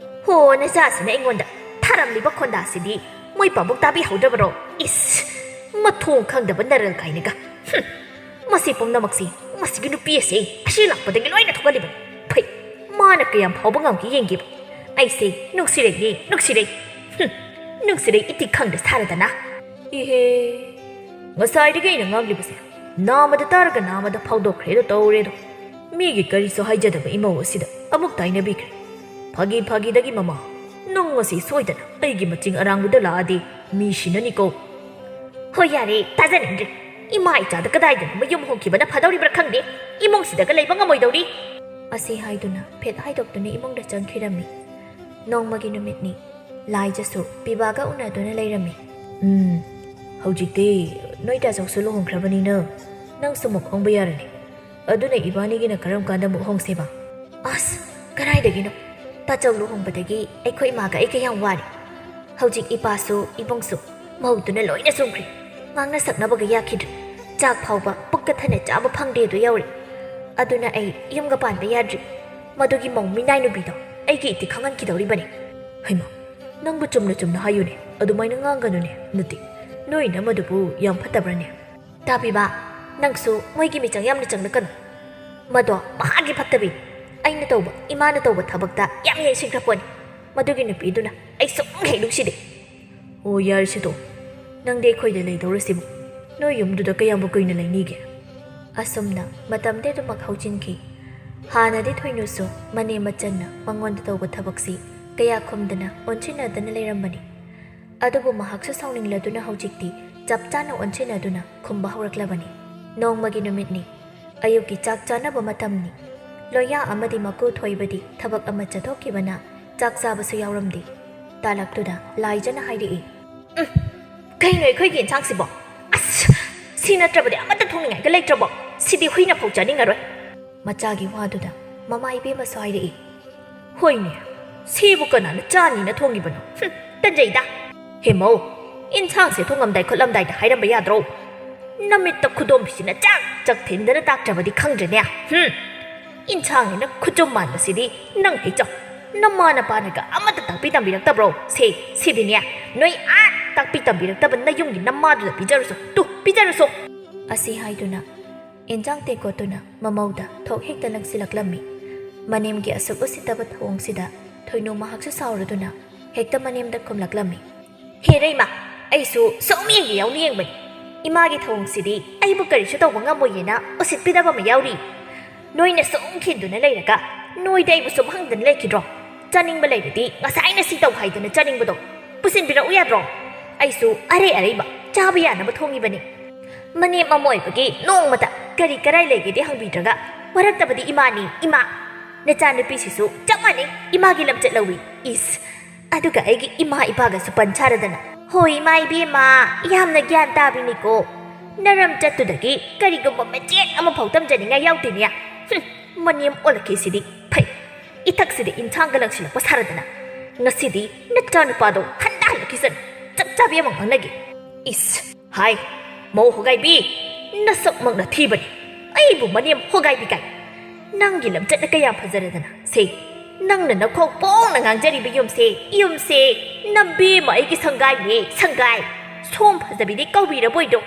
ꯍꯣ, ꯅꯆꯥꯁꯤꯅ ꯑꯩꯉꯣꯟꯗ ꯊꯥꯔꯝꯂꯤꯕ ꯈꯣꯟꯗꯥꯁꯤꯗꯤ ꯃꯣꯏ ꯄꯥꯕꯨꯡ ꯇꯥꯕꯤꯍꯧꯗꯕꯔꯣ? ꯏꯁ, ꯃꯊꯣꯡ ꯈꯪꯗꯕ ꯅꯔꯦꯜ ꯀꯥꯏꯅꯒ꯫ ꯍꯨꯝ, ꯃꯁꯤ ꯄꯨꯝꯅꯃꯛꯁꯤ ꯃꯁꯤꯒꯤ ꯅꯨꯄꯤ ꯑꯁꯤ ꯑꯁꯤ ꯂꯥꯛꯄꯗꯒꯤ ꯂꯣꯏꯅ ꯊꯣꯛꯍꯜꯂꯤꯕꯅꯤ꯫ ꯐꯩ, ꯃꯥꯅ ꯀꯌꯥꯝ ꯐꯥꯎꯕ ꯉꯝꯒꯦ ꯌꯦꯡꯒꯦꯕ꯫ ꯑꯩꯁꯦ ꯅꯨꯡꯁꯤꯔꯛꯏ, ꯅꯨꯡꯁꯤꯔꯛꯏ꯫ ꯍꯨꯝ, ꯅꯨꯡꯁꯤꯔꯛꯏ ꯏꯇꯤꯛ ꯈꯪꯗ ꯁꯥꯔꯗꯅ꯫ ꯏꯍꯦ, ꯉꯁꯥꯏꯗꯒꯤ ꯑꯩꯅ ꯉꯥꯡꯂꯤꯕꯁꯦ ꯅꯥꯃꯗ ꯇꯥꯔꯒ ꯅꯥꯃꯗ ꯐꯥꯎꯗꯣꯛꯈ꯭ꯔꯦꯗꯣ ꯇꯧꯔꯦꯗꯣ꯫ ꯃꯤꯒꯤ ꯀꯔꯤꯁꯨ ꯍꯥꯏꯖꯗꯕ ꯏꯃꯧ ꯑꯁꯤꯗ ꯑꯃꯨꯛ ꯇꯥꯏꯅꯕꯤꯈ꯭ꯔꯦ꯫ ꯐꯥꯒꯤ ꯐꯥꯒꯤꯗꯒꯤ ꯃꯃꯥ, ꯅꯪ ꯉꯁꯤ ꯁꯣꯏꯗꯅ ꯑꯩꯒꯤ ꯃꯆꯤꯡ ꯑꯔꯥꯡꯕꯗ ꯂꯥꯛꯑꯗꯤ ꯃꯤ ꯁꯤꯅꯅꯤꯀꯣ꯫ ꯍꯣꯏ ꯌꯥꯔꯦ, ꯇꯥꯖꯅꯤꯡꯗ꯭ꯔꯦ꯫ ꯏꯃꯥ ꯏꯆꯥꯗ ꯀꯗꯥꯏꯗꯅꯣ ꯃꯌꯨꯝ ꯍꯣꯡꯈꯤꯕꯅ ꯐꯗꯧꯔꯤꯕ꯭ꯔꯥ ꯈꯪꯗꯦ꯫ ꯏꯃꯨꯡꯁꯤꯗꯒ ꯂꯩꯕ ꯉꯝꯃꯣꯏꯗꯧꯔꯤ꯫ ꯑꯁꯤ ꯍꯥꯏꯗꯨꯅ ꯐꯦꯠ ꯍꯥꯏꯗꯣꯛꯇꯨꯅ ꯏꯃꯨꯡꯗ ꯆꯪꯈꯤꯔꯝꯃꯤ꯫ ꯅꯣꯡꯃꯒꯤ ꯅꯨꯃꯤꯠꯅꯤ꯫ ꯂꯥꯏꯖꯁꯨ ꯄꯤꯕꯥꯒ ꯎꯅꯗꯨꯅ ꯂꯩꯔꯝꯃꯤ꯫ ꯎꯝ, ꯍꯧꯖꯤꯛꯇꯤ ꯅꯣꯏ ꯇꯥꯆꯧꯁꯨ ꯂꯨꯍꯣꯡꯈ꯭ꯔꯕꯅꯤꯅ ꯅꯪꯁꯨ ꯑꯃꯨꯛ ꯍꯣꯡꯕ ꯌꯥꯔꯅꯤ꯫ ꯑꯗꯨꯅ ꯏꯕꯥꯅꯤꯒꯤꯅ ꯀꯔꯝ ꯀꯥꯟꯗ ꯑꯃꯨꯛ ꯍꯣꯡꯁꯦꯕ? ꯑꯁ, ꯀꯗꯥꯏꯗꯒꯤꯅꯣ? ꯇꯥꯆꯧ ꯂꯨꯍꯣꯡꯕꯗꯒꯤ ꯑꯩꯈꯣꯏ ꯏꯃꯥꯒ ꯑꯩꯒ ꯌꯥꯝ ꯋꯥꯔꯦ꯫ ꯍꯧꯖꯤꯛ ꯏꯄꯥꯁꯨ ꯏꯕꯨꯡꯁꯨ ꯃꯧꯗꯨꯅ ꯂꯣꯏꯅ ꯆꯨꯝꯈ꯭ꯔꯦ꯫ ꯉꯥꯡꯅ ꯁꯛꯅꯕꯒ ꯌꯥꯈꯤꯗ꯭ꯔꯦ꯫ ꯆꯥꯛ ꯐꯥꯎꯕ ꯄꯨꯛꯀ ꯊꯟꯅ ꯆꯥꯕ ꯐꯪꯗꯦꯗꯣ ꯌꯧꯔꯦ꯫ ꯑꯗꯨꯅ ꯑꯩ ꯌꯨꯝꯒ ꯄꯥꯟꯕ ꯌꯥꯗ꯭ꯔꯤ꯫ ꯃꯗꯨꯒꯤ ꯃꯧ ꯃꯤꯅꯥꯏ ꯅꯨꯄꯤꯗꯣ ꯑꯩꯒꯤ ꯏꯇꯤꯛ ꯈꯪꯍꯟꯈꯤꯗꯧꯔꯤꯕꯅꯤ꯫ ꯍꯩꯃꯥ, ꯅꯪꯕꯨ ꯆꯨꯝꯅ ꯆꯨꯝꯅ ꯍꯥꯏꯌꯨꯅꯦ, ꯑꯗꯨꯃꯥꯏꯅ ꯉꯥꯡꯒꯅꯨꯅꯦ꯫ ꯅꯠꯇꯦ, ꯅꯣꯏ ꯏꯅꯝꯃꯗꯨꯕꯨ ꯌꯥꯝ ꯐꯠꯇꯕ꯭ꯔꯅꯦ? ꯇꯥꯕꯤꯕ, ꯅꯪꯁꯨ ꯃꯣꯏꯒꯤ ꯃꯤꯆꯪ ꯌꯥꯝꯅ ꯆꯪꯂꯛꯀꯅꯨ꯫ ꯃꯗꯣ ꯃꯍꯥꯛꯀꯤ ꯐꯠꯇꯕꯤꯅꯤ꯫ ꯑꯩꯅ ꯇꯧꯕ, ꯏꯃꯥꯅ ꯇꯧꯕ ꯊꯕꯛꯇ ꯌꯥꯝ ꯌꯦꯡꯁꯤꯟꯈ꯭ꯔ ꯄꯣꯠꯅꯤ꯫ ꯃꯗꯨꯒꯤ ꯅꯨꯄꯤꯗꯨꯅ ꯑꯩ ꯁꯨꯡꯍꯦꯛ ꯅꯨꯡꯁꯤꯗꯦ꯫ ꯑꯣ, ꯌꯥꯔꯦꯁꯦ ꯇꯣꯛꯑꯣ꯫ ꯅꯪꯗꯤ ꯑꯩꯈꯣꯏꯗ ꯂꯩꯗꯧꯔꯁꯤꯕꯨ? ꯅꯣꯏ ꯌꯨꯝꯗꯨꯗ ꯀꯌꯥꯝꯕꯨ ꯀꯨꯏꯅ ꯂꯩꯅꯤꯒꯦ? ꯑꯁꯨꯝꯅ ꯃꯇꯝꯗꯤ ꯑꯗꯨꯃꯛ ꯍꯧꯖꯤꯟꯈꯤ꯫ ꯍꯥꯟꯅꯗꯤ ꯊꯣꯏꯅꯨꯁꯨ ꯃꯅꯦꯝ ꯃꯆꯟꯅ ꯃꯉꯣꯟꯗ ꯇꯧꯕ ꯊꯕꯛꯁꯤ ꯀꯌꯥ ꯈꯨꯝꯗꯅ ꯑꯣꯟꯁꯤꯟꯅꯗꯅ ꯂꯩꯔꯝꯕꯅꯤ꯫ ꯑꯗꯨꯕꯨ ꯃꯍꯥꯛꯁꯨ ꯁꯥꯎꯅꯤꯡꯂꯗꯨꯅ ꯍꯧꯖꯤꯛꯇꯤ ꯆꯞ ꯆꯥꯅ ꯑꯣꯟꯁꯤꯟꯅꯗꯨꯅ ꯈꯨꯝꯕ ꯍꯧꯔꯛꯂꯕꯅꯤ꯫ ꯅꯣꯡꯃꯒꯤ ꯅꯨꯃꯤꯠꯅꯤ꯫ ꯑꯌꯨꯛꯀꯤ ꯆꯥꯛ ꯆꯥꯅꯕ ꯃꯇꯝꯅꯤ꯫ ꯂꯣꯌꯥ ꯑꯃꯗꯤ ꯃꯀꯨ ꯊꯣꯏꯕꯗꯤ ꯊꯕꯛ ꯑꯃ ꯆꯠꯊꯣꯛꯈꯤꯕꯅ ꯆꯥꯛ ꯆꯥꯕꯁꯨ ꯌꯥꯎꯔꯝꯗꯦ꯫ ꯇꯥꯂꯛꯇꯨꯗ ꯂꯥꯏꯖꯅ ꯍꯥꯏꯔꯛꯏ, "ꯎꯝ, ꯀꯩꯅꯣ ꯑꯩꯈꯣꯏꯒꯤ ꯏꯟꯁꯥꯡꯁꯤꯕꯣ? ꯑꯁ, ꯁꯤ ꯅꯠꯇ꯭ꯔꯕꯗꯤ ꯑꯃꯠꯇ ꯊꯣꯡꯅꯤꯡꯉꯥꯏꯒ ꯂꯩꯇ꯭ꯔꯕꯣ? ꯁꯤꯗꯤ ꯍꯨꯏꯅ ꯐꯥꯎ ꯆꯥꯅꯤꯡꯉꯔꯣꯏ꯫" ꯃꯆꯥꯒꯤ ꯋꯥꯗꯨꯗ ꯃꯃꯥ ꯏꯕꯦꯝꯃꯁꯨ ꯍꯥꯏꯔꯛꯏ, "ꯍꯣꯏꯅꯦ, ꯁꯤꯕꯨ ꯀꯅꯥꯅ ꯆꯥꯅꯤꯅ ꯊꯣꯡꯉꯤꯕꯅꯣ? ꯍꯨꯝ, ꯇꯟꯖꯩꯗ꯫ ꯍꯦ ꯃꯧ, ꯏꯟꯁꯥꯡꯁꯦ ꯊꯣꯡꯉꯝꯗꯥꯏ ꯈꯣꯠꯂꯝꯗꯥꯏꯗ ꯍꯥꯏꯔꯝꯕ ꯌꯥꯗ꯭ꯔꯣ?" ꯅꯃꯤꯠꯇ ꯈꯨꯗꯣꯝꯕꯤꯁꯤꯅ ꯆꯥꯛ ꯆꯥꯛ ꯊꯤꯟꯗꯅ ꯇꯥꯛꯇ꯭ꯔꯕꯗꯤ ꯈꯪꯗ꯭ꯔꯦꯅꯦ꯫ ꯍꯨꯝ! ꯏꯟꯁꯥꯡꯅꯤꯅ ꯈꯨꯆꯨꯝ ꯃꯥꯟꯕꯁꯤꯗꯤ ꯅꯪ ꯍꯦꯛ ꯆꯥꯎ꯫ ꯅꯃꯥ ꯅꯄꯥꯅꯒ ꯑꯃꯠꯇ ꯇꯥꯛꯄꯤ ꯇꯝꯕꯤꯔꯛꯇꯕ꯭ꯔꯣ? ꯁꯦ, ꯁꯤꯗꯤꯅꯦ, ꯅꯣꯏ ꯑꯥ ꯇꯥꯛꯄꯤ ꯇꯝꯕꯤꯔꯛꯇꯕ ꯅꯌꯨꯝꯒꯤ ꯅꯃꯥꯗꯨꯗ ꯄꯤꯖꯔꯨꯁꯣ꯫ ꯇꯨ, ꯄꯤꯖꯔꯨꯁꯣ!" ꯑꯁꯤ ꯍꯥꯏꯗꯨꯅ ꯏꯟꯖꯥꯡ ꯇꯦꯡꯀꯣꯠꯇꯨꯅ ꯃꯃꯧꯗ ꯊꯣꯛ ꯍꯦꯛꯇ ꯂꯪꯁꯤꯜꯂꯛꯂꯝꯃꯤ꯫ ꯃꯅꯦꯝꯒꯤ ꯑꯁꯨꯛ ꯎꯁꯤꯠꯇꯕ ꯊꯧꯑꯣꯡꯁꯤꯗ ꯊꯣꯏꯅꯨ ꯃꯍꯥꯛꯁꯨ ꯁꯥꯎꯔꯗꯨꯅ ꯍꯦꯛꯇ ꯃꯅꯦꯝꯗ ꯈꯨꯝꯂꯛꯂꯝꯃꯤ꯫ "ꯍꯦꯔꯩꯃ, ꯑꯩꯁꯨ ꯁꯨꯝ ꯌꯦꯡꯒꯦ ꯌꯥꯎꯅ ꯌꯦꯡꯕꯅꯤ꯫ ꯏꯃꯥꯒꯤ ꯊꯧꯑꯣꯡꯁꯤꯗꯤ ꯑꯩꯕꯨ ꯀꯔꯤꯁꯨ ꯇꯧꯕ ꯉꯝꯃꯣꯏꯌꯦꯅ ꯎꯁꯤꯠꯄꯤꯗꯕ ꯑꯃ ꯌꯥꯎꯔꯤ꯫ ꯅꯣꯏꯅ ꯁꯨꯝ ꯈꯤꯟꯗꯨꯅ ꯂꯩꯔꯒ ꯅꯣꯏꯗ ꯑꯩꯕꯨ ꯁꯨꯝ ꯍꯪꯗꯅ ꯂꯩꯈꯤꯗ꯭ꯔꯣ? ꯆꯥꯅꯤꯡꯕ ꯂꯩꯔꯗꯤ ꯉꯁꯥꯏꯅ ꯁꯤ ꯇꯧ ꯍꯥꯏꯗꯅ ꯆꯥꯅꯤꯡꯕꯗꯣ ꯄꯨꯁꯤꯟꯕꯤꯔꯛꯎ ꯌꯥꯗ꯭ꯔꯣ? ꯑꯩꯁꯨ ꯑꯔꯩ ꯑꯔꯩꯕ ꯆꯥꯕ ꯌꯥꯅꯕ ꯊꯣꯡꯉꯤꯕꯅꯤ꯫ ꯃꯅꯦꯝ ꯑꯃ ꯑꯣꯏꯕꯒꯤ ꯅꯣꯡꯃꯇ ꯀꯔꯤ ꯀꯔꯥꯏ ꯂꯩꯒꯦꯗꯤ ꯍꯪꯕꯤꯗ꯭ꯔꯒ ꯋꯥꯔꯛꯇꯕꯗꯤ ꯏꯃꯥꯅꯤ, ꯏꯃꯥ꯫ ꯅꯆꯥꯅꯨꯄꯤꯁꯤꯁꯨ ꯆꯞ ꯃꯥꯟꯅꯩ, ꯏꯃꯥꯒꯤ ꯂꯝꯆꯠ ꯂꯧꯏ꯫ ꯏꯁ, ꯑꯗꯨꯒ ꯑꯩꯒꯤ ꯏꯃꯥ ꯏꯄꯥꯒꯁꯨ ꯄꯟ ꯁꯥꯔꯗꯅ꯫ ꯍꯣꯏ, ꯏꯃꯥ ꯏꯕꯦꯝꯃ, ꯌꯥꯝꯅ ꯒ꯭ꯌꯥꯟ ꯇꯥꯕꯤꯅꯤꯀꯣ꯫ ꯅꯔꯝꯆꯠꯇꯨꯗꯒꯤ ꯀꯔꯤꯒꯨꯝꯕ ꯃꯆꯦꯠ ꯑꯃꯐꯥꯎ ꯇꯝꯖꯅꯤꯡꯉꯥꯏ ꯌꯥꯎꯗꯦꯅꯦ꯫ ꯍꯨꯝ, ꯃꯅꯦꯝ ꯑꯣꯜꯂꯛꯈꯤꯁꯤꯗꯤ꯫ ꯐꯩ, ꯏꯊꯛꯁꯤꯗ ꯏꯟꯁꯥꯡꯒ ꯂꯪꯁꯤꯜꯂꯛꯄ ꯁꯥꯔꯗꯅ꯫ ꯉꯁꯤꯗꯤ ꯅꯆꯥꯅꯨꯄꯥꯗꯣ ꯍꯟꯗ ꯍꯜꯂꯛꯈꯤꯁꯅꯨ꯫ ꯆꯞ ꯆꯥꯕꯤ ꯑꯃ ꯉꯥꯡꯅꯒꯦ꯫ ꯏꯁ, ꯍꯥꯏ, ꯃꯧ ꯍꯣꯒꯥꯏꯕꯤ, ꯅꯁꯛꯃꯛꯅ ꯊꯤꯕꯅꯤ꯫ ꯑꯩꯕꯨ ꯃꯅꯦꯝ ꯍꯣꯒꯥꯏꯕꯤ ꯀꯥꯏ꯫ ꯅꯪꯒꯤ ꯂꯝꯆꯠꯅ ꯀꯌꯥꯝ ꯐꯖꯔꯗꯅ꯫ ꯁꯦ, ꯅꯪꯅ ꯅꯈꯣꯡ ꯄꯣꯡꯅ ꯉꯥꯡꯖꯔꯤꯕ ꯌꯨꯝꯁꯦ, ꯌꯨꯝꯁꯦ, ꯅꯕꯦꯝꯃ ꯑꯩꯒꯤ ꯁꯪꯒꯥꯏꯅꯦ, ꯁꯪꯒꯥꯏ꯫ ꯁꯣꯝ ꯐꯖꯕꯤꯗꯤ ꯀꯧꯕꯤꯔꯕꯣꯏꯗꯣ꯫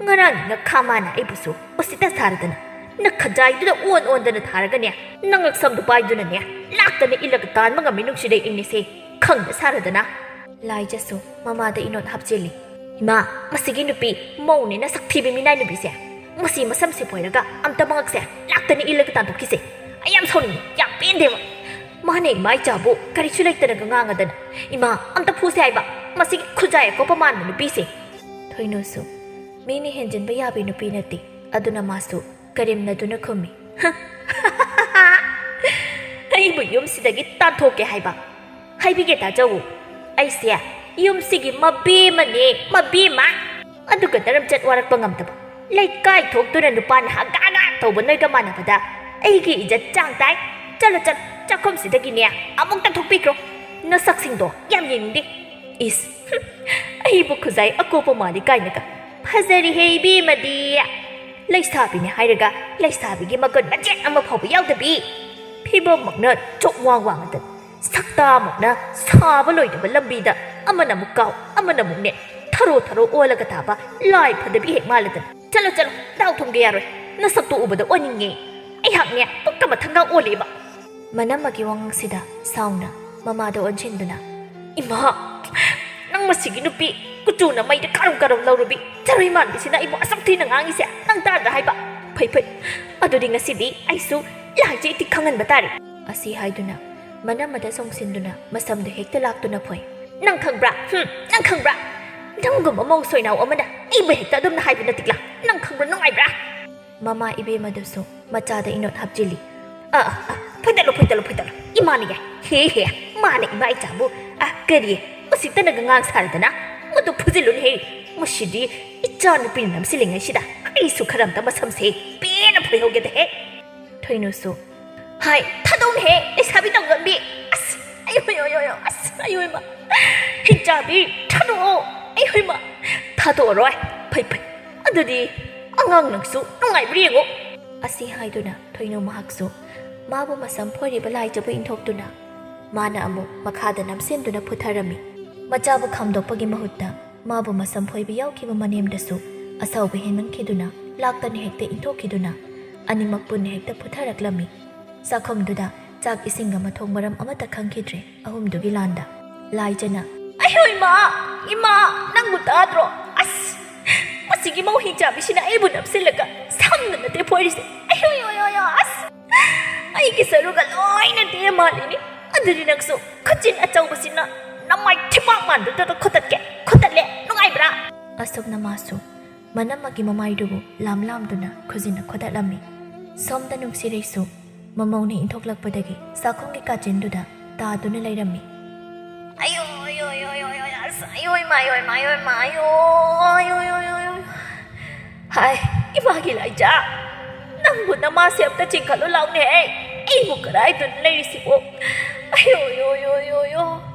ꯉꯔꯥꯡ ꯅꯈꯥ ꯃꯥꯅ ꯑꯩꯕꯨꯁꯨ ꯎꯁꯤꯠꯇ ꯁꯥꯔꯗꯅ, ꯅꯈꯖꯥꯏꯗꯨꯗ ꯑꯣꯟ ꯑꯣꯟꯗꯅ ꯊꯥꯔꯒꯅꯦ, ꯅꯉꯛꯁꯝꯗꯨ ꯄꯥꯏꯗꯨꯅꯅꯦ, ꯂꯥꯛꯇꯅ ꯏꯜꯂꯒ ꯇꯥꯟꯕ ꯉꯝꯃꯤ ꯅꯨꯡꯁꯤꯗꯩ ꯏꯪꯅꯤꯁꯦ, ꯈꯪꯗ ꯁꯥꯔꯗꯅ꯫ ꯂꯥꯏꯖꯁꯨ ꯃꯃꯥꯗ ꯏꯅꯣꯠ ꯍꯥꯞꯆꯤꯜꯂꯤ꯫ "ꯏꯃꯥ, ꯃꯁꯤꯒꯤ ꯅꯨꯄꯤ ꯃꯧꯅꯦꯅ ꯁꯛ ꯊꯤꯕꯤ ꯃꯤꯅꯥꯏ ꯅꯨꯄꯤꯁꯦ, ꯃꯁꯤ ꯃꯁꯝꯁꯦ ꯐꯣꯏꯔꯒ ꯑꯝꯇ ꯃꯉꯛꯁꯦ ꯂꯥꯛꯇꯅ ꯏꯜꯂꯒ ꯇꯥꯟꯊꯣꯛꯈꯤꯁꯦ꯫ ꯑꯩ ꯌꯥꯝ ꯁꯥꯎꯅꯤꯡꯉꯤ, ꯌꯥꯝ ꯄꯦꯟꯗꯦꯕ꯫ ꯃꯥꯅ ꯏꯃꯥ ꯏꯆꯥꯕꯨ ꯀꯔꯤꯁꯨ ꯂꯩꯇꯅꯒ ꯉꯥꯡꯉꯗꯅ꯫ ꯏꯃꯥ, ꯑꯝꯇ ꯐꯨꯁꯦ ꯍꯥꯏꯕ, ꯃꯁꯤꯒꯤ ꯈꯨꯖꯥꯏ ꯑꯀꯣꯞꯄ ꯃꯥꯟꯕ ꯅꯨꯄꯤꯁꯦ꯫" ꯊꯣꯏꯅꯨꯁꯨ ꯃꯤꯅ ꯍꯦꯟꯖꯤꯟꯕ ꯌꯥꯕꯤ ꯅꯨꯄꯤ ꯅꯠꯇꯦ, ꯑꯗꯨꯅ ꯃꯥꯁꯨ ꯀꯔꯦꯝꯅꯗꯨꯅ ꯈꯨꯝꯃꯤ꯫ "ꯑꯩꯕꯨ ꯌꯨꯝꯁꯤꯗꯒꯤ ꯇꯥꯟꯊꯣꯛꯀꯦ ꯍꯥꯏꯕ? ꯍꯥꯏꯕꯤꯒꯦ ꯇꯥꯖꯧ, ꯑꯩꯁꯦ ꯌꯨꯝꯁꯤꯒꯤ ꯃꯕꯦꯝꯃꯅꯦ, ꯃꯕꯦꯝꯃ꯫ ꯑꯗꯨꯒ ꯅꯔꯝꯆꯠ ꯋꯥꯔꯛꯄ ꯉꯝꯗꯕ, ꯂꯩꯀꯥꯏ ꯊꯣꯛꯇꯨꯅ ꯅꯨꯄꯥ ꯅꯍꯥ ꯒꯥꯒꯥ ꯇꯧꯕ ꯅꯣꯏꯒ ꯃꯥꯟꯅꯕꯗ ꯑꯩꯒꯤ ꯏꯖꯠ ꯆꯥꯡ ꯇꯥꯏ꯫ ꯆꯠꯂꯣ, ꯆꯠ, ꯆꯥꯛꯈꯨꯝꯁꯤꯗꯒꯤꯅꯦ ꯑꯃꯨꯛꯇ ꯊꯣꯛꯄꯤꯈ꯭ꯔꯣ꯫ ꯅꯁꯛꯁꯤꯡꯗꯣ ꯌꯥꯝ ꯌꯦꯡꯅꯤꯡꯗꯦ꯫ ꯏꯁ, ꯍꯨꯝ, ꯑꯩꯕꯨ ꯈꯨꯖꯥꯏ ꯑꯀꯣꯞꯄ ꯃꯥꯜꯂꯤ ꯀꯥꯏꯅꯒ꯫ "ꯐꯖꯔꯤꯍꯦ ꯏꯕꯦꯝꯃꯗꯤ꯫ ꯂꯩꯁꯥꯕꯤꯅꯦ ꯍꯥꯏꯔꯒ ꯂꯩꯁꯥꯕꯤꯒꯤ ꯃꯒꯨꯟ ꯃꯆꯦꯠ ꯑꯃ ꯐꯥꯎꯕ ꯌꯥꯎꯗꯕꯤ꯫ ꯐꯤꯕꯝꯃꯛꯅ ꯆꯣꯛ ꯋꯥꯡ ꯋꯥꯡꯉꯗꯅ, ꯁꯛꯇꯥꯃꯛꯅ ꯁꯥꯕ ꯂꯣꯏꯗꯕ ꯂꯝꯕꯤꯗ ꯑꯃꯅ ꯑꯃꯨꯛ ꯀꯥꯎ, ꯑꯃꯅ ꯑꯃꯨꯛ ꯅꯦꯠ, ꯊꯔꯣ ꯊꯔꯣ ꯑꯣꯜꯂꯒ ꯇꯥꯕ ꯂꯥꯏ ꯐꯗꯕꯤ ꯍꯦꯛ ꯃꯥꯜꯂꯗꯅ꯫ ꯆꯠꯂꯣ, ꯆꯠꯂꯣ, ꯗꯥꯎ ꯊꯨꯝꯒꯦ ꯌꯥꯔꯣꯏ꯫ ꯅꯁꯛꯇꯣ ꯎꯕꯗ ꯑꯣꯟꯅꯤꯡꯉꯦ꯫ ꯑꯩꯍꯥꯛꯅꯦ ꯄꯨꯛꯇ ꯃꯊꯪꯒ ꯑꯣꯜꯂꯦꯕ"꯫ ꯃꯅꯝꯃꯒꯤ ꯋꯥꯉꯥꯡꯁꯤꯗ ꯁꯥꯎꯅ ꯃꯃꯥꯗ ꯑꯣꯟꯁꯤꯟꯗꯨꯅ, "ꯏꯃꯥ, ꯅꯪ ꯃꯁꯤꯒꯤ ꯅꯨꯄꯤ, ꯀꯨꯆꯨꯅ ꯃꯩꯗ ꯀꯥꯔꯨꯝ ꯀꯥꯔꯨꯝ ꯂꯧꯔꯨꯕꯤ ꯆꯔꯣꯏ ꯃꯥꯟꯕꯤꯁꯤꯅ ꯑꯩꯕꯨ ꯑꯁꯨꯛ ꯊꯤꯅ ꯉꯥꯡꯉꯤꯁꯦ ꯅꯪ ꯇꯥꯗ꯭ꯔꯥ ꯍꯥꯏꯕ? ꯐꯩ, ꯐꯩ, ꯑꯗꯨꯗꯤ ꯉꯁꯤꯗꯤ ꯑꯩꯁꯨ ꯂꯥꯏꯖ ꯏꯇꯤꯛ ꯈꯪꯍꯟꯕ ꯇꯥꯔꯦ"꯫ ꯑꯁꯤ ꯍꯥꯏꯗꯨꯅ ꯃꯅꯝꯃꯗ ꯆꯣꯡꯁꯤꯟꯗꯨꯅ ꯃꯁꯝꯗꯨ ꯍꯦꯛꯇ ꯂꯥꯛꯇꯨꯅ ꯐꯣꯏ꯫ "ꯅꯪ ꯈꯪꯕ꯭ꯔꯥ? ꯍꯨꯝ, ꯅꯪ ꯈꯪꯕ꯭ꯔꯥ? ꯅꯪꯒꯨꯝꯕ ꯃꯧ ꯁꯣꯏꯅꯥꯎ ꯑꯃꯅ ꯑꯩꯕꯨ ꯍꯦꯛꯇ ꯑꯗꯨꯝꯅ ꯍꯥꯏꯕ ꯅꯠꯇꯤꯛꯂꯥ? ꯅꯪ ꯈꯪꯕ꯭ꯔꯥ, ꯅꯨꯡꯉꯥꯏꯕ꯭ꯔꯥ?" ꯃꯃꯥ ꯏꯕꯦꯝꯃꯗꯨꯁꯨ ꯃꯆꯥꯗ ꯏꯅꯣꯠ ꯍꯥꯞꯆꯤꯜꯂꯤ꯫ "ꯑ, ꯑ, ꯑ, ꯐꯣꯏꯗꯠꯂꯣ, ꯐꯣꯏꯗꯠꯂꯣ, ꯐꯣꯏꯗꯠꯂꯣ꯫ ꯏꯃꯥꯅ ꯌꯥꯏ꯫ ꯍꯦ, ꯍꯦ, ꯃꯥꯅ ꯏꯃꯥ ꯏꯆꯥꯕꯨ, ꯑ, ꯀꯔꯤ, ꯎꯁꯤꯠꯇꯅꯒ ꯉꯥꯡ ꯁꯥꯔꯗꯅ? ꯃꯗꯨ ꯐꯨꯖꯤꯜꯂꯨꯅꯦꯍꯦ꯫ ꯃꯁꯤꯗꯤ ꯏꯆꯥ ꯅꯨꯄꯤꯅ ꯅꯝꯁꯤꯜꯂꯤꯉꯩꯁꯤꯗ ꯑꯩꯁꯨ ꯈꯔ ꯑꯝꯇ ꯃꯁꯝꯁꯦ ꯄꯦꯟꯅ ꯐꯣꯏꯍꯧꯒꯦꯗꯍꯦ"꯫ ꯊꯣꯏꯅꯨꯁꯨ, "ꯍꯥꯏ, ꯊꯥꯗꯧꯅꯦꯍꯦ, ꯂꯩꯁꯥꯕꯤ ꯇꯧꯒꯟꯕꯤ꯫ ꯑꯁ, ꯑꯌꯣ, ꯑꯌꯣ, ꯑꯌꯣ, ꯑꯌꯣ, ꯑꯁ, ꯑꯌꯣ, ꯏꯃꯥ꯫ ꯍꯤꯡꯆꯥꯕꯤ, ꯊꯥꯗꯣꯛꯑꯣ꯫ ꯑꯌꯣ, ꯏꯃꯥ, ꯊꯥꯗꯣꯛꯑꯔꯣꯏ꯫ ꯐꯩ, ꯐꯩ꯫ ꯑꯗꯨꯗꯤ ꯑꯉꯥꯡ ꯅꯪꯁꯨ ꯅꯨꯡꯉꯥꯏꯕ꯭ꯔꯥ ꯌꯦꯡꯉꯣ"꯫ ꯑꯁꯤ ꯍꯥꯏꯗꯨꯅ ꯊꯣꯏꯅꯨ ꯃꯍꯥꯛꯁꯨ ꯃꯥꯕꯨ ꯃꯁꯝ ꯐꯣꯏꯔꯤꯕ ꯂꯥꯏꯖꯕꯨ ꯏꯟꯊꯣꯛꯇꯨꯅ ꯃꯥꯅ ꯑꯃꯨꯛ ꯃꯈꯥꯗ ꯅꯝꯁꯤꯟꯗꯨꯅ ꯄꯨꯊꯔꯝꯃꯤ꯫ ꯃꯆꯥꯕꯨ ꯈꯥꯝꯗꯣꯛꯄꯒꯤ ꯃꯍꯨꯠꯇ ꯃꯥꯕꯨ ꯃꯁꯝ ꯐꯣꯏꯕ ꯌꯥꯎꯈꯤꯕ ꯃꯅꯦꯝꯗꯁꯨ ꯑꯁꯥꯎꯕ ꯍꯦꯟꯃꯟꯈꯤꯗꯨꯅ ꯂꯥꯛꯇꯅ ꯍꯦꯛꯇ ꯏꯟꯊꯣꯛꯈꯤꯗꯨꯅ ꯑꯅꯤꯃꯛ ꯄꯨꯟꯅ ꯍꯦꯛꯇ ꯄꯨꯊꯔꯛꯂꯝꯃꯤ꯫ ꯆꯥꯛꯈꯨꯝꯗꯨꯗ ꯆꯥꯛ ꯏꯁꯤꯡꯒ ꯃꯊꯣꯡ ꯃꯔꯝ ꯑꯃꯠꯇ ꯈꯪꯈꯤꯗ꯭ꯔꯦ ꯑꯍꯨꯝꯗꯨꯒꯤ ꯂꯥꯟꯗ꯫ ꯂꯥꯏꯖꯅ, "ꯑꯌꯣ ꯏꯃꯥ, ꯏꯃꯥ, ꯅꯪꯕꯨ ꯇꯥꯗ꯭ꯔꯣ? ꯑꯁ, ꯃꯁꯤꯒꯤ ꯃꯧ ꯍꯤꯡꯆꯥꯕꯤꯁꯤꯅ ꯑꯩꯕꯨ ꯅꯞꯁꯤꯜꯂꯒ ꯁꯝꯅ ꯅꯠꯇꯦ ꯐꯣꯏꯔꯤꯁꯦ꯫ ꯑꯌꯣ, ꯑꯌꯣ, ꯑꯌꯣ, ꯑꯁ, ꯑꯩꯒꯤ ꯁꯔꯨꯒ ꯂꯣꯏꯅ ꯇꯦꯛꯑ ꯃꯥꯜꯂꯤꯅꯦ꯫ ꯑꯗꯨꯗꯤ ꯅꯪꯁꯨ ꯈꯨꯖꯤꯟ ꯑꯆꯧꯕꯁꯤꯅ ꯅꯃꯥꯏ ꯊꯤꯄꯥꯛ ꯃꯥꯟꯕꯗꯨꯗ ꯈꯣꯠꯇꯠꯀꯦ꯫ ꯈꯣꯠꯇꯠꯂꯦ, ꯅꯨꯡꯉꯥꯏꯕ꯭ꯔꯥ?" ꯑꯁꯨꯝꯅ ꯃꯥꯁꯨ ꯃꯅꯝꯃꯒꯤ ꯃꯃꯥꯏꯗꯨꯕꯨ ꯂꯥꯝ ꯂꯥꯝꯗꯨꯅ ꯈꯨꯖꯤꯟꯅ ꯈꯣꯠꯇꯠꯂꯝꯃꯤ꯫ ꯁꯣꯝꯗ ꯅꯨꯡꯁꯤꯔꯩꯁꯨ ꯃꯃꯧꯅ ꯏꯟꯊꯣꯛꯂꯛꯄꯗꯒꯤ ꯆꯥꯛꯈꯨꯝꯒꯤ ꯀꯥꯆꯤꯟꯗꯨꯗ ꯇꯥꯗꯨꯅ ꯂꯩꯔꯝꯃꯤ꯫ "ꯑꯌꯣ, ꯑꯌꯣ, ꯑꯌꯣ, ꯑꯌꯣ, ꯑꯌꯣ, ꯑꯁ, ꯑꯌꯣ, ꯏꯃꯥ, ꯑꯌꯣ, ꯏꯃꯥ, ꯑꯌꯣ, ꯏꯃꯥ, ꯑꯌꯣ, ꯑꯌꯣ, ꯑꯌꯣ, ꯑꯌꯣ, ꯑꯌꯣ꯫ ꯍꯥꯏ, ꯏꯃꯥꯒꯤ ꯂꯥꯏꯖꯥ, ꯅꯪꯕꯨ ꯅꯃꯥꯁꯦ ꯑꯝꯇ ꯆꯤꯡꯈꯠꯂꯨ ꯂꯥꯎꯅꯦ, ꯑꯩ, ꯑꯩꯕꯨ ꯀꯗꯥꯏꯗꯅꯣ ꯂꯩꯔꯤꯁꯤꯕꯣ? ꯑꯌꯣ, ꯑꯌꯣ, ꯑꯌꯣ, ꯑꯌꯣ, ꯑꯌꯣ,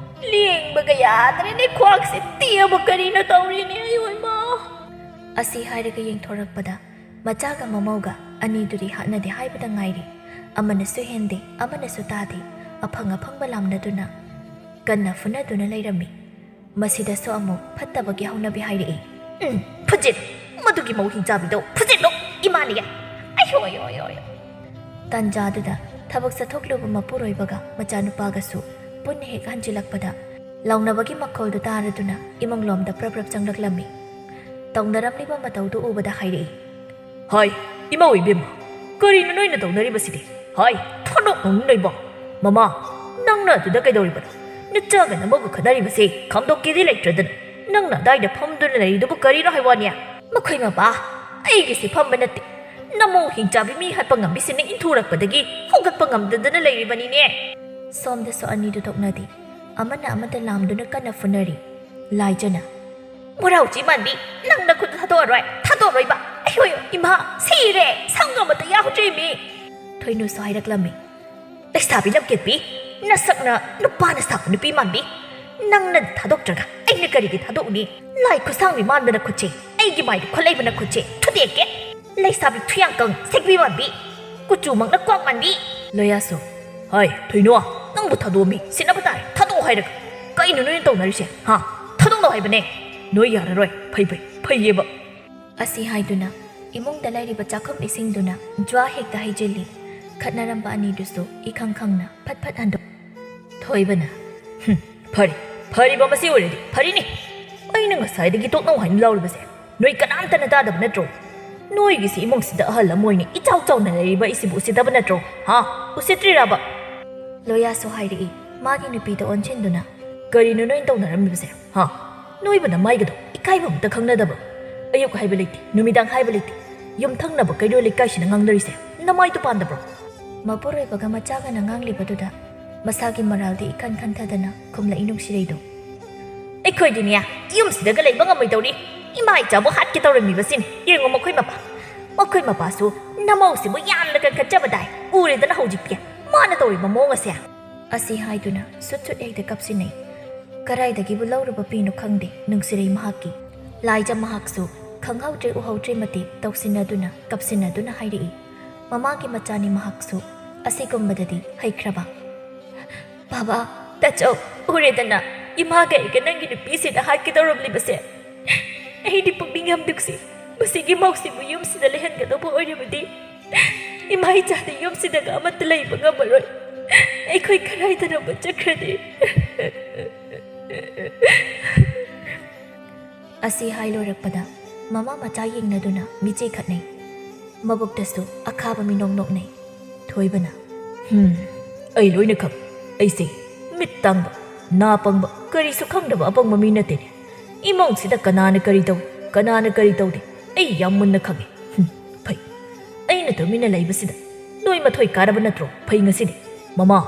ꯂꯦꯡꯕꯒ ꯌꯥꯗ꯭ꯔꯦꯅꯦ, ꯈ꯭ꯋꯥꯡꯁꯦ ꯇꯦꯛꯑꯕ ꯀꯔꯤꯅꯣ ꯇꯧꯔꯤꯅꯦ, ꯑꯌꯣ, ꯏꯃꯥ"꯫ ꯑꯁꯤ ꯍꯥꯏꯔꯒ ꯌꯦꯡꯊꯣꯔꯛꯄꯗ ꯃꯆꯥꯒ ꯃꯃꯧꯒ ꯑꯅꯤꯗꯨꯗꯤ ꯍꯥꯠꯅꯗꯦ ꯍꯥꯏꯕꯗ ꯉꯥꯏꯔꯤ꯫ ꯑꯃꯅꯁꯨ ꯍꯦꯟꯗꯦ, ꯑꯃꯅꯁꯨ ꯇꯥꯗꯦ, ꯑꯐꯪ ꯑꯐꯪꯕ ꯂꯥꯝꯅꯗꯨꯅ ꯀꯟꯅ ꯐꯨꯅꯗꯨꯅ ꯂꯩꯔꯝꯃꯤ꯫ ꯃꯁꯤꯗꯁꯨ ꯑꯃꯨꯛ ꯐꯠꯇꯕꯒꯤ ꯍꯧꯅꯕꯤ ꯍꯥꯏꯔꯛꯏ꯫ "ꯎꯝ, ꯐꯨꯖꯤꯜ! ꯃꯗꯨꯒꯤ ꯃꯧ ꯍꯤꯡꯆꯥꯕꯤꯗꯣ ꯐꯨꯖꯤꯜꯂꯣ! ꯏꯃꯥꯅ ꯌꯥꯏ!" ꯑꯌꯣ, ꯑꯌꯣ, ꯑꯌꯣ, ꯑꯌꯣ꯫ ꯇꯥꯟꯖꯥꯗꯨꯗ ꯊꯕꯛ ꯆꯠꯊꯣꯛꯂꯨꯕ ꯃꯄꯨꯔꯣꯏꯕꯒ ꯃꯆꯥꯅꯨꯄꯥꯒꯁꯨ ꯄꯨꯟꯅ ꯍꯦꯛ ꯍꯟꯖꯤꯜꯂꯛꯄꯗ ꯂꯥꯎꯅꯕꯒꯤ ꯃꯈꯣꯜꯗꯨ ꯇꯥꯔꯗꯨꯅ ꯏꯃꯨꯡꯂꯣꯝꯗ ꯄ꯭ꯔꯞ ꯄ꯭ꯔꯞ ꯆꯪꯂꯛꯂꯝꯃꯤ꯫ ꯇꯧꯅꯔꯝꯂꯤꯕ ꯃꯇꯧꯗꯨ ꯎꯕꯗ ꯍꯥꯏꯔꯛꯏ꯫ "ꯍꯥꯏ, ꯏꯃꯧ ꯏꯕꯦꯝꯃ, ꯀꯔꯤꯅꯣ ꯅꯣꯏꯅ ꯇꯧꯅꯔꯤꯕꯁꯤꯗꯤ? ꯍꯥꯏ, ꯊꯣꯛꯂꯛꯅꯨ ꯅꯣꯏꯕꯣ꯫ ꯃꯃꯥ, ꯅꯪꯅ ꯑꯗꯨꯗ ꯀꯩꯗꯧꯔꯤꯕꯅꯣ? ꯅꯆꯥꯒ ꯅꯃꯧꯒ ꯈꯠꯅꯔꯤꯕꯁꯦ ꯈꯥꯝꯗꯣꯛꯀꯦꯗꯤ ꯂꯩꯇ꯭ꯔꯗꯅ ꯅꯪꯅ ꯑꯗꯥꯏꯗ ꯐꯝꯗꯨꯅ ꯂꯩꯔꯤꯗꯨꯕꯨ ꯀꯔꯤꯅꯣ ꯍꯥꯏ ꯋꯥꯅꯤ?" "ꯃꯈꯣꯏ ꯃꯄꯥ, ꯑꯩꯒꯤꯁꯦ ꯐꯝꯕ ꯅꯠꯇꯦ꯫ ꯅꯃꯧ ꯍꯤꯡꯆꯥꯕꯤ ꯃꯤ ꯍꯥꯠꯄ ꯉꯝꯕꯤꯁꯤꯅ ꯏꯟꯊꯨꯔꯛꯄꯗꯒꯤ ꯍꯧꯒꯠꯄ ꯉꯝꯗꯗꯅ ꯂꯩꯔꯤꯕꯅꯤꯅꯦ꯫" ꯁꯣꯝꯗꯁꯨ ꯑꯅꯤꯗꯨ ꯊꯣꯛꯅꯗꯦ꯫ ꯑꯃꯅ ꯑꯃꯗ ꯂꯥꯝꯗꯨꯅ ꯀꯟꯅ ꯐꯨꯅꯔꯤ꯫ ꯂꯥꯏꯖꯅ, "ꯃꯣꯔꯥꯎꯆꯤ ꯃꯥꯟꯕꯤ, ꯅꯪ ꯅꯈꯨꯠꯇꯨ ꯊꯥꯗꯣꯛꯑꯔꯣꯏ, ꯊꯥꯗꯣꯛꯑꯔꯣꯏꯕ꯫ ꯑꯌꯣ, ꯏꯃꯥ, ꯁꯤꯔꯦ, ꯁꯝꯒ ꯑꯃꯠꯇ ꯌꯥꯎꯗ꯭ꯔꯦꯃꯤ!" ꯊꯣꯏꯅꯨꯁꯨ ꯍꯥꯏꯔꯛꯂꯝꯃꯤ꯫ "ꯂꯩꯁꯥꯕꯤ ꯂꯝꯀꯦꯠꯄꯤ, ꯅꯁꯛꯅ ꯅꯨꯄꯥꯅ ꯁꯥꯕ ꯅꯨꯄꯤ ꯃꯥꯟꯕꯤ, ꯅꯪꯅ ꯊꯥꯗꯣꯛꯇ꯭ꯔꯒ ꯑꯩꯅ ꯀꯔꯤꯒꯤ ꯊꯥꯗꯣꯛꯎꯅꯤ? ꯂꯥꯏ ꯈꯨꯠꯁꯥꯡꯕꯤ ꯃꯥꯟꯕ ꯅꯈꯨꯠꯁꯦ, ꯑꯩꯒꯤ ꯃꯥꯏꯗ ꯈꯨꯠꯂꯩꯕ ꯅꯈꯨꯠꯁꯦ ꯊꯨꯗꯦꯛꯀꯦ꯫ ꯂꯩꯁꯥꯕꯤ ꯊꯨꯌꯥꯡꯀꯪ ꯁꯦꯛꯄꯤ ꯃꯥꯟꯕꯤ, ꯀꯨꯆꯨꯃꯛꯅ ꯀ꯭ꯋꯥꯛ ꯃꯥꯟꯕꯤ꯫" ꯂꯣꯌꯥꯁꯨ, "ꯍꯥꯏ, ꯊꯣꯏꯅꯣ, ꯅꯪꯕꯨ ꯊꯥꯗꯣꯛꯑꯝꯃꯤ, ꯁꯤꯟꯅꯕ ꯇꯥꯔꯦ, ꯊꯥꯗꯣꯛꯑꯣ ꯍꯥꯏꯔꯒ꯫ ꯀꯩꯅꯣ ꯅꯣꯏꯅ ꯇꯧꯅꯔꯤꯁꯦ, ꯍꯥ? ꯊꯥꯗꯣꯛꯅꯧ ꯍꯥꯏꯕꯅꯦ꯫ ꯅꯣꯏ ꯌꯥꯔꯔꯣꯏ, ꯐꯩ, ꯐꯩ, ꯐꯩꯌꯦꯕ꯫" ꯑꯁꯤ ꯍꯥꯏꯗꯨꯅ ꯏꯃꯨꯡꯗ ꯂꯩꯔꯤꯕ ꯆꯥꯛꯈꯨꯝ ꯏꯁꯤꯡꯗꯨꯅ ꯖ꯭ꯋꯥ ꯍꯦꯛꯇ ꯍꯩꯖꯤꯜꯂꯤ꯫ ꯈꯠꯅꯔꯝꯕ ꯑꯅꯤꯗꯨꯁꯨ ꯏꯈꯪ ꯈꯪꯅ ꯐꯠ ꯐꯠ ꯍꯟꯗꯣꯛ꯫ ꯊꯣꯏꯕꯅ, "ꯍꯨꯝ, ꯐꯔꯦ, ꯐꯔꯤꯕ ꯃꯁꯤ ꯑꯣꯏꯔꯗꯤ ꯐꯔꯤꯅꯤ꯫ ꯑꯩꯅ ꯉꯁꯥꯏꯗꯒꯤ ꯇꯣꯛꯅꯧ ꯍꯥꯏꯅ ꯂꯥꯎꯔꯤꯕꯁꯦ ꯅꯣꯏ ꯀꯅꯥꯝꯇꯅ ꯇꯥꯗꯕ ꯅꯠꯇ꯭ꯔꯣ? ꯅꯣꯏꯒꯤꯁꯤ ꯏꯃꯨꯡꯁꯤꯗ ꯑꯍꯜ ꯑꯃ ꯑꯣꯏꯅ ꯏꯆꯥꯎ ꯆꯥꯎꯅ ꯂꯩꯔꯤꯕ ꯑꯩꯁꯤꯕꯨ ꯎꯁꯤꯠꯇꯕ ꯅꯠꯇ꯭ꯔꯣ? ꯍꯥ? ꯎꯁꯤꯠꯇ꯭ꯔꯤꯔꯕ?" ꯂꯣꯌꯥꯁꯨ ꯍꯥꯏꯔꯛꯏ, ꯃꯥꯒꯤ ꯅꯨꯄꯤꯗ ꯑꯣꯟꯁꯤꯟꯗꯨꯅ, "ꯀꯔꯤꯅꯣ ꯅꯣꯏꯅ ꯇꯧꯅꯔꯝꯃꯤꯕꯁꯦ? ꯍꯥ? ꯅꯣꯏꯕꯨ ꯅꯃꯥꯏꯒꯗꯣ ꯏꯀꯥꯏꯕ ꯑꯝꯇ ꯈꯪꯅꯗꯕ꯭ꯔꯣ? ꯑꯌꯨꯛ ꯍꯥꯏꯕ ꯂꯩꯇꯦ, ꯅꯨꯃꯤꯗꯥꯡ ꯍꯥꯏꯕ ꯂꯩꯇꯦ, ꯌꯨꯝꯊꯪꯅꯕ ꯀꯩꯔꯣꯏ ꯂꯩꯀꯥꯏꯁꯤꯅ ꯉꯥꯡꯅꯔꯤꯁꯦ ꯅꯃꯥꯏꯗꯣ ꯄꯥꯟꯗꯕ꯭ꯔꯣ?" ꯃꯄꯨꯔꯣꯏꯕꯒ ꯃꯆꯥꯒꯅ ꯉꯥꯡꯂꯤꯕꯗꯨꯗ ꯃꯁꯥꯒꯤ ꯃꯔꯥꯜꯗꯤ ꯏꯈꯟ ꯈꯟꯊꯗꯅ ꯈꯨꯝꯂꯛꯏ ꯅꯨꯡꯁꯤꯔꯩꯗꯣ꯫ "ꯑꯩꯈꯣꯏꯗꯤꯅꯦ, ꯌꯨꯝꯁꯤꯗꯒ ꯂꯩꯕ ꯉꯝꯃꯣꯏꯗꯧꯔꯤ꯫ ꯏꯃꯥ ꯏꯆꯥꯕꯨ ꯍꯥꯠꯀꯦ ꯇꯧꯔꯝꯃꯤꯕꯁꯤꯅꯤ꯫ ꯌꯦꯡꯉꯣ ꯃꯈꯣꯏ ꯃꯄꯥ꯫ ꯃꯈꯣꯏ ꯃꯄꯥꯁꯨ ꯅꯃꯧꯁꯤꯕꯨ ꯌꯥꯝꯅ ꯀꯟꯈꯠꯆꯕ ꯇꯥꯏ꯫ ꯎꯔꯦꯗꯅ ꯍꯧꯖꯤꯛꯇꯤ ꯃꯥꯅ ꯇꯧꯔꯤꯕ ꯃꯑꯣꯡ ꯑꯁꯦ꯫" ꯑꯁꯤ ꯍꯥꯏꯗꯨꯅ ꯁꯨꯠ ꯁꯨꯠ ꯍꯦꯛꯇ ꯀꯞꯁꯤꯟꯅꯩ꯫ ꯀꯔꯥꯏꯗꯒꯤꯕꯨ ꯂꯧꯔꯨꯕ ꯄꯤꯅꯣ ꯈꯪꯗꯦ ꯅꯨꯡꯁꯤꯔꯩ ꯃꯍꯥꯛꯀꯤ꯫ ꯂꯥꯏꯖ ꯃꯍꯥꯛꯁꯨ ꯈꯪꯍꯧꯗ꯭ꯔꯦ ꯎꯍꯧꯗ꯭ꯔꯦ ꯃꯇꯤꯛ ꯇꯧꯁꯤꯟꯅꯗꯨꯅ ꯀꯞꯁꯤꯟꯅꯗꯨꯅ ꯍꯥꯏꯔꯛꯏ꯫ ꯃꯃꯥꯒꯤ ꯃꯆꯥꯅꯤ ꯃꯍꯥꯛꯁꯨ ꯑꯁꯤꯒꯨꯝꯕꯗꯗꯤ ꯍꯩꯈ꯭ꯔꯕ꯫ "ꯕꯥꯕꯥ, ꯇꯥꯆꯧ, ꯎꯔꯦꯗꯅ, ꯏꯃꯥꯒ ꯑꯩꯒ ꯅꯪꯒꯤ ꯅꯨꯄꯤꯁꯤꯗ ꯍꯥꯠꯀꯦ ꯇꯧꯔꯝꯂꯤꯕꯁꯦ꯫ ꯑꯩꯗꯤ ꯄꯨꯛꯅꯤꯡ ꯌꯥꯝ ꯅꯨꯡꯁꯤ꯫ ꯃꯁꯤꯒꯤ ꯃꯧꯁꯤꯕꯨ ꯌꯨꯝꯁꯤꯗ ꯂꯩꯍꯟꯒꯗꯧꯕ ꯑꯣꯏꯔꯕꯗꯤ ꯏꯃꯥ ꯏꯆꯥꯗꯤ ꯌꯨꯝꯁꯤꯗꯒ ꯑꯃꯠꯇ ꯂꯩꯕ ꯉꯝꯃꯔꯣꯏ꯫ ꯑꯩꯈꯣꯏ ꯀꯗꯥꯏꯗꯅꯣꯃ ꯆꯠꯈ꯭ꯔꯅꯤ꯫" ꯑꯁꯤ ꯍꯥꯏ ꯂꯣꯏꯔꯛꯄꯗ ꯃꯃꯥ ꯃꯆꯥ ꯌꯦꯡꯅꯗꯨꯅ ꯃꯤꯠꯆꯤ ꯈꯠꯅꯩ꯫ ꯃꯕꯨꯛꯇꯁꯨ ꯑꯈꯥꯕ ꯃꯤꯅꯣꯛ ꯅꯣꯛꯅꯩ꯫ ꯊꯣꯏꯕꯅ, "ꯍꯝ, ꯑꯩ ꯂꯣꯏꯅ ꯈꯪ꯫ ꯑꯩꯁꯦ ꯃꯤꯠ ꯇꯥꯡꯕ, ꯅꯥ ꯄꯪꯕ, ꯀꯔꯤꯁꯨ ꯈꯪꯗꯕ ꯑꯄꯪꯕ ꯃꯤ ꯅꯠꯇꯦꯅꯦ꯫ ꯏꯃꯨꯡꯁꯤꯗ ꯀꯅꯥꯅ ꯀꯔꯤ ꯇꯧꯏ, ꯀꯅꯥꯅ ꯀꯔꯤ ꯇꯧꯗꯦ, ꯑꯩ ꯌꯥꯝ ꯃꯨꯟꯅ ꯈꯪꯉꯤ꯫ ꯍꯝ, ꯐꯩ, ꯑꯩꯅ ꯇꯨꯃꯤꯟꯅ ꯂꯩꯕꯁꯤꯗ ꯅꯣꯏ ꯃꯊꯣꯏ ꯀꯥꯔꯕ ꯅꯠꯇ꯭ꯔꯣ? ꯐꯩ ꯉꯁꯤꯗꯤ꯫ ꯃꯃꯥ,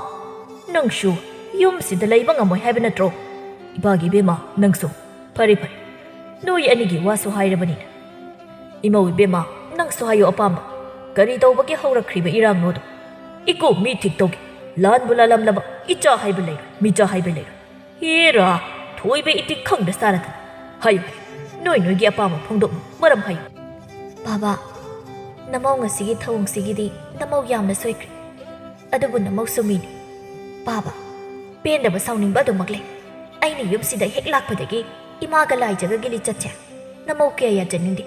ꯅꯪꯁꯨ ꯌꯨꯝꯁꯤꯗ ꯂꯩꯕ ꯉꯝꯃꯣꯏ ꯍꯥꯏꯕ ꯅꯠꯇ꯭ꯔꯣ? ꯏꯄꯥꯒꯤ ꯏꯕꯦꯝꯃ, ꯅꯪꯁꯨ꯫ ꯐꯔꯦ, ꯐꯔꯦ, ꯅꯣꯏ ꯑꯅꯤꯒꯤ ꯋꯥꯁꯨ ꯍꯥꯏꯔꯕꯅꯤꯅ꯫ ꯏꯃꯧ ꯏꯕꯦꯝꯃ, ꯅꯪꯁꯨ ꯍꯥꯏꯌꯨ ꯑꯄꯥꯝꯕ꯫ ꯀꯔꯤ ꯇꯧꯕꯒꯤ ꯍꯧꯔꯛꯈ꯭ꯔꯤꯕ ꯏꯔꯥꯡꯅꯣꯗꯣ? ꯏꯀꯣ ꯃꯤ ꯊꯤꯛ ꯇꯧꯒꯦ꯫ ꯂꯥꯟꯕꯨ ꯂꯥꯜꯂꯝꯂꯕ ꯏꯆꯥ ꯍꯥꯏꯕ ꯂꯩꯔꯣꯏ, ꯃꯤꯆꯥ ꯍꯥꯏꯕ ꯂꯩꯔꯣꯏ꯫ ꯍꯦꯔꯥ, ꯊꯣꯏꯕ ꯏꯇꯤꯛ ꯈꯪꯗ ꯆꯥꯔꯗꯅ꯫ ꯍꯥꯏꯌꯨ, ꯍꯥꯏꯌꯨ, ꯅꯣꯏ ꯅꯣꯏꯒꯤ ꯑꯄꯥꯝꯕ ꯐꯣꯡꯗꯣꯛꯎ, ꯃꯔꯝ ꯍꯥꯏꯌꯨ꯫ ꯕꯥꯕꯥ, ꯅꯃꯧ ꯉꯁꯤꯒꯤ ꯊꯧꯑꯣꯡꯁꯤꯒꯤꯗꯤ ꯅꯃꯧ ꯌꯥꯝꯅ ꯁꯣꯏꯈ꯭ꯔꯦ꯫ ꯑꯗꯨꯕꯨ ꯅꯃꯧꯁꯨ ꯃꯤꯅꯤ꯫ ꯕꯥꯕꯥ, ꯄꯦꯟꯗꯕ ꯁꯥꯎꯅꯤꯡꯕ ꯑꯗꯨꯃꯛ ꯂꯩ꯫ ꯑꯩꯅ ꯌꯨꯝꯁꯤꯗ ꯍꯦꯛ ꯂꯥꯛꯄꯗꯒꯤ ꯏꯃꯥꯒ ꯂꯥꯏꯖꯒꯒꯤ ꯂꯤꯆꯠꯁꯦ ꯅꯃꯧ ꯀꯌꯥ ꯌꯥꯖꯅꯤꯡꯗꯦ꯫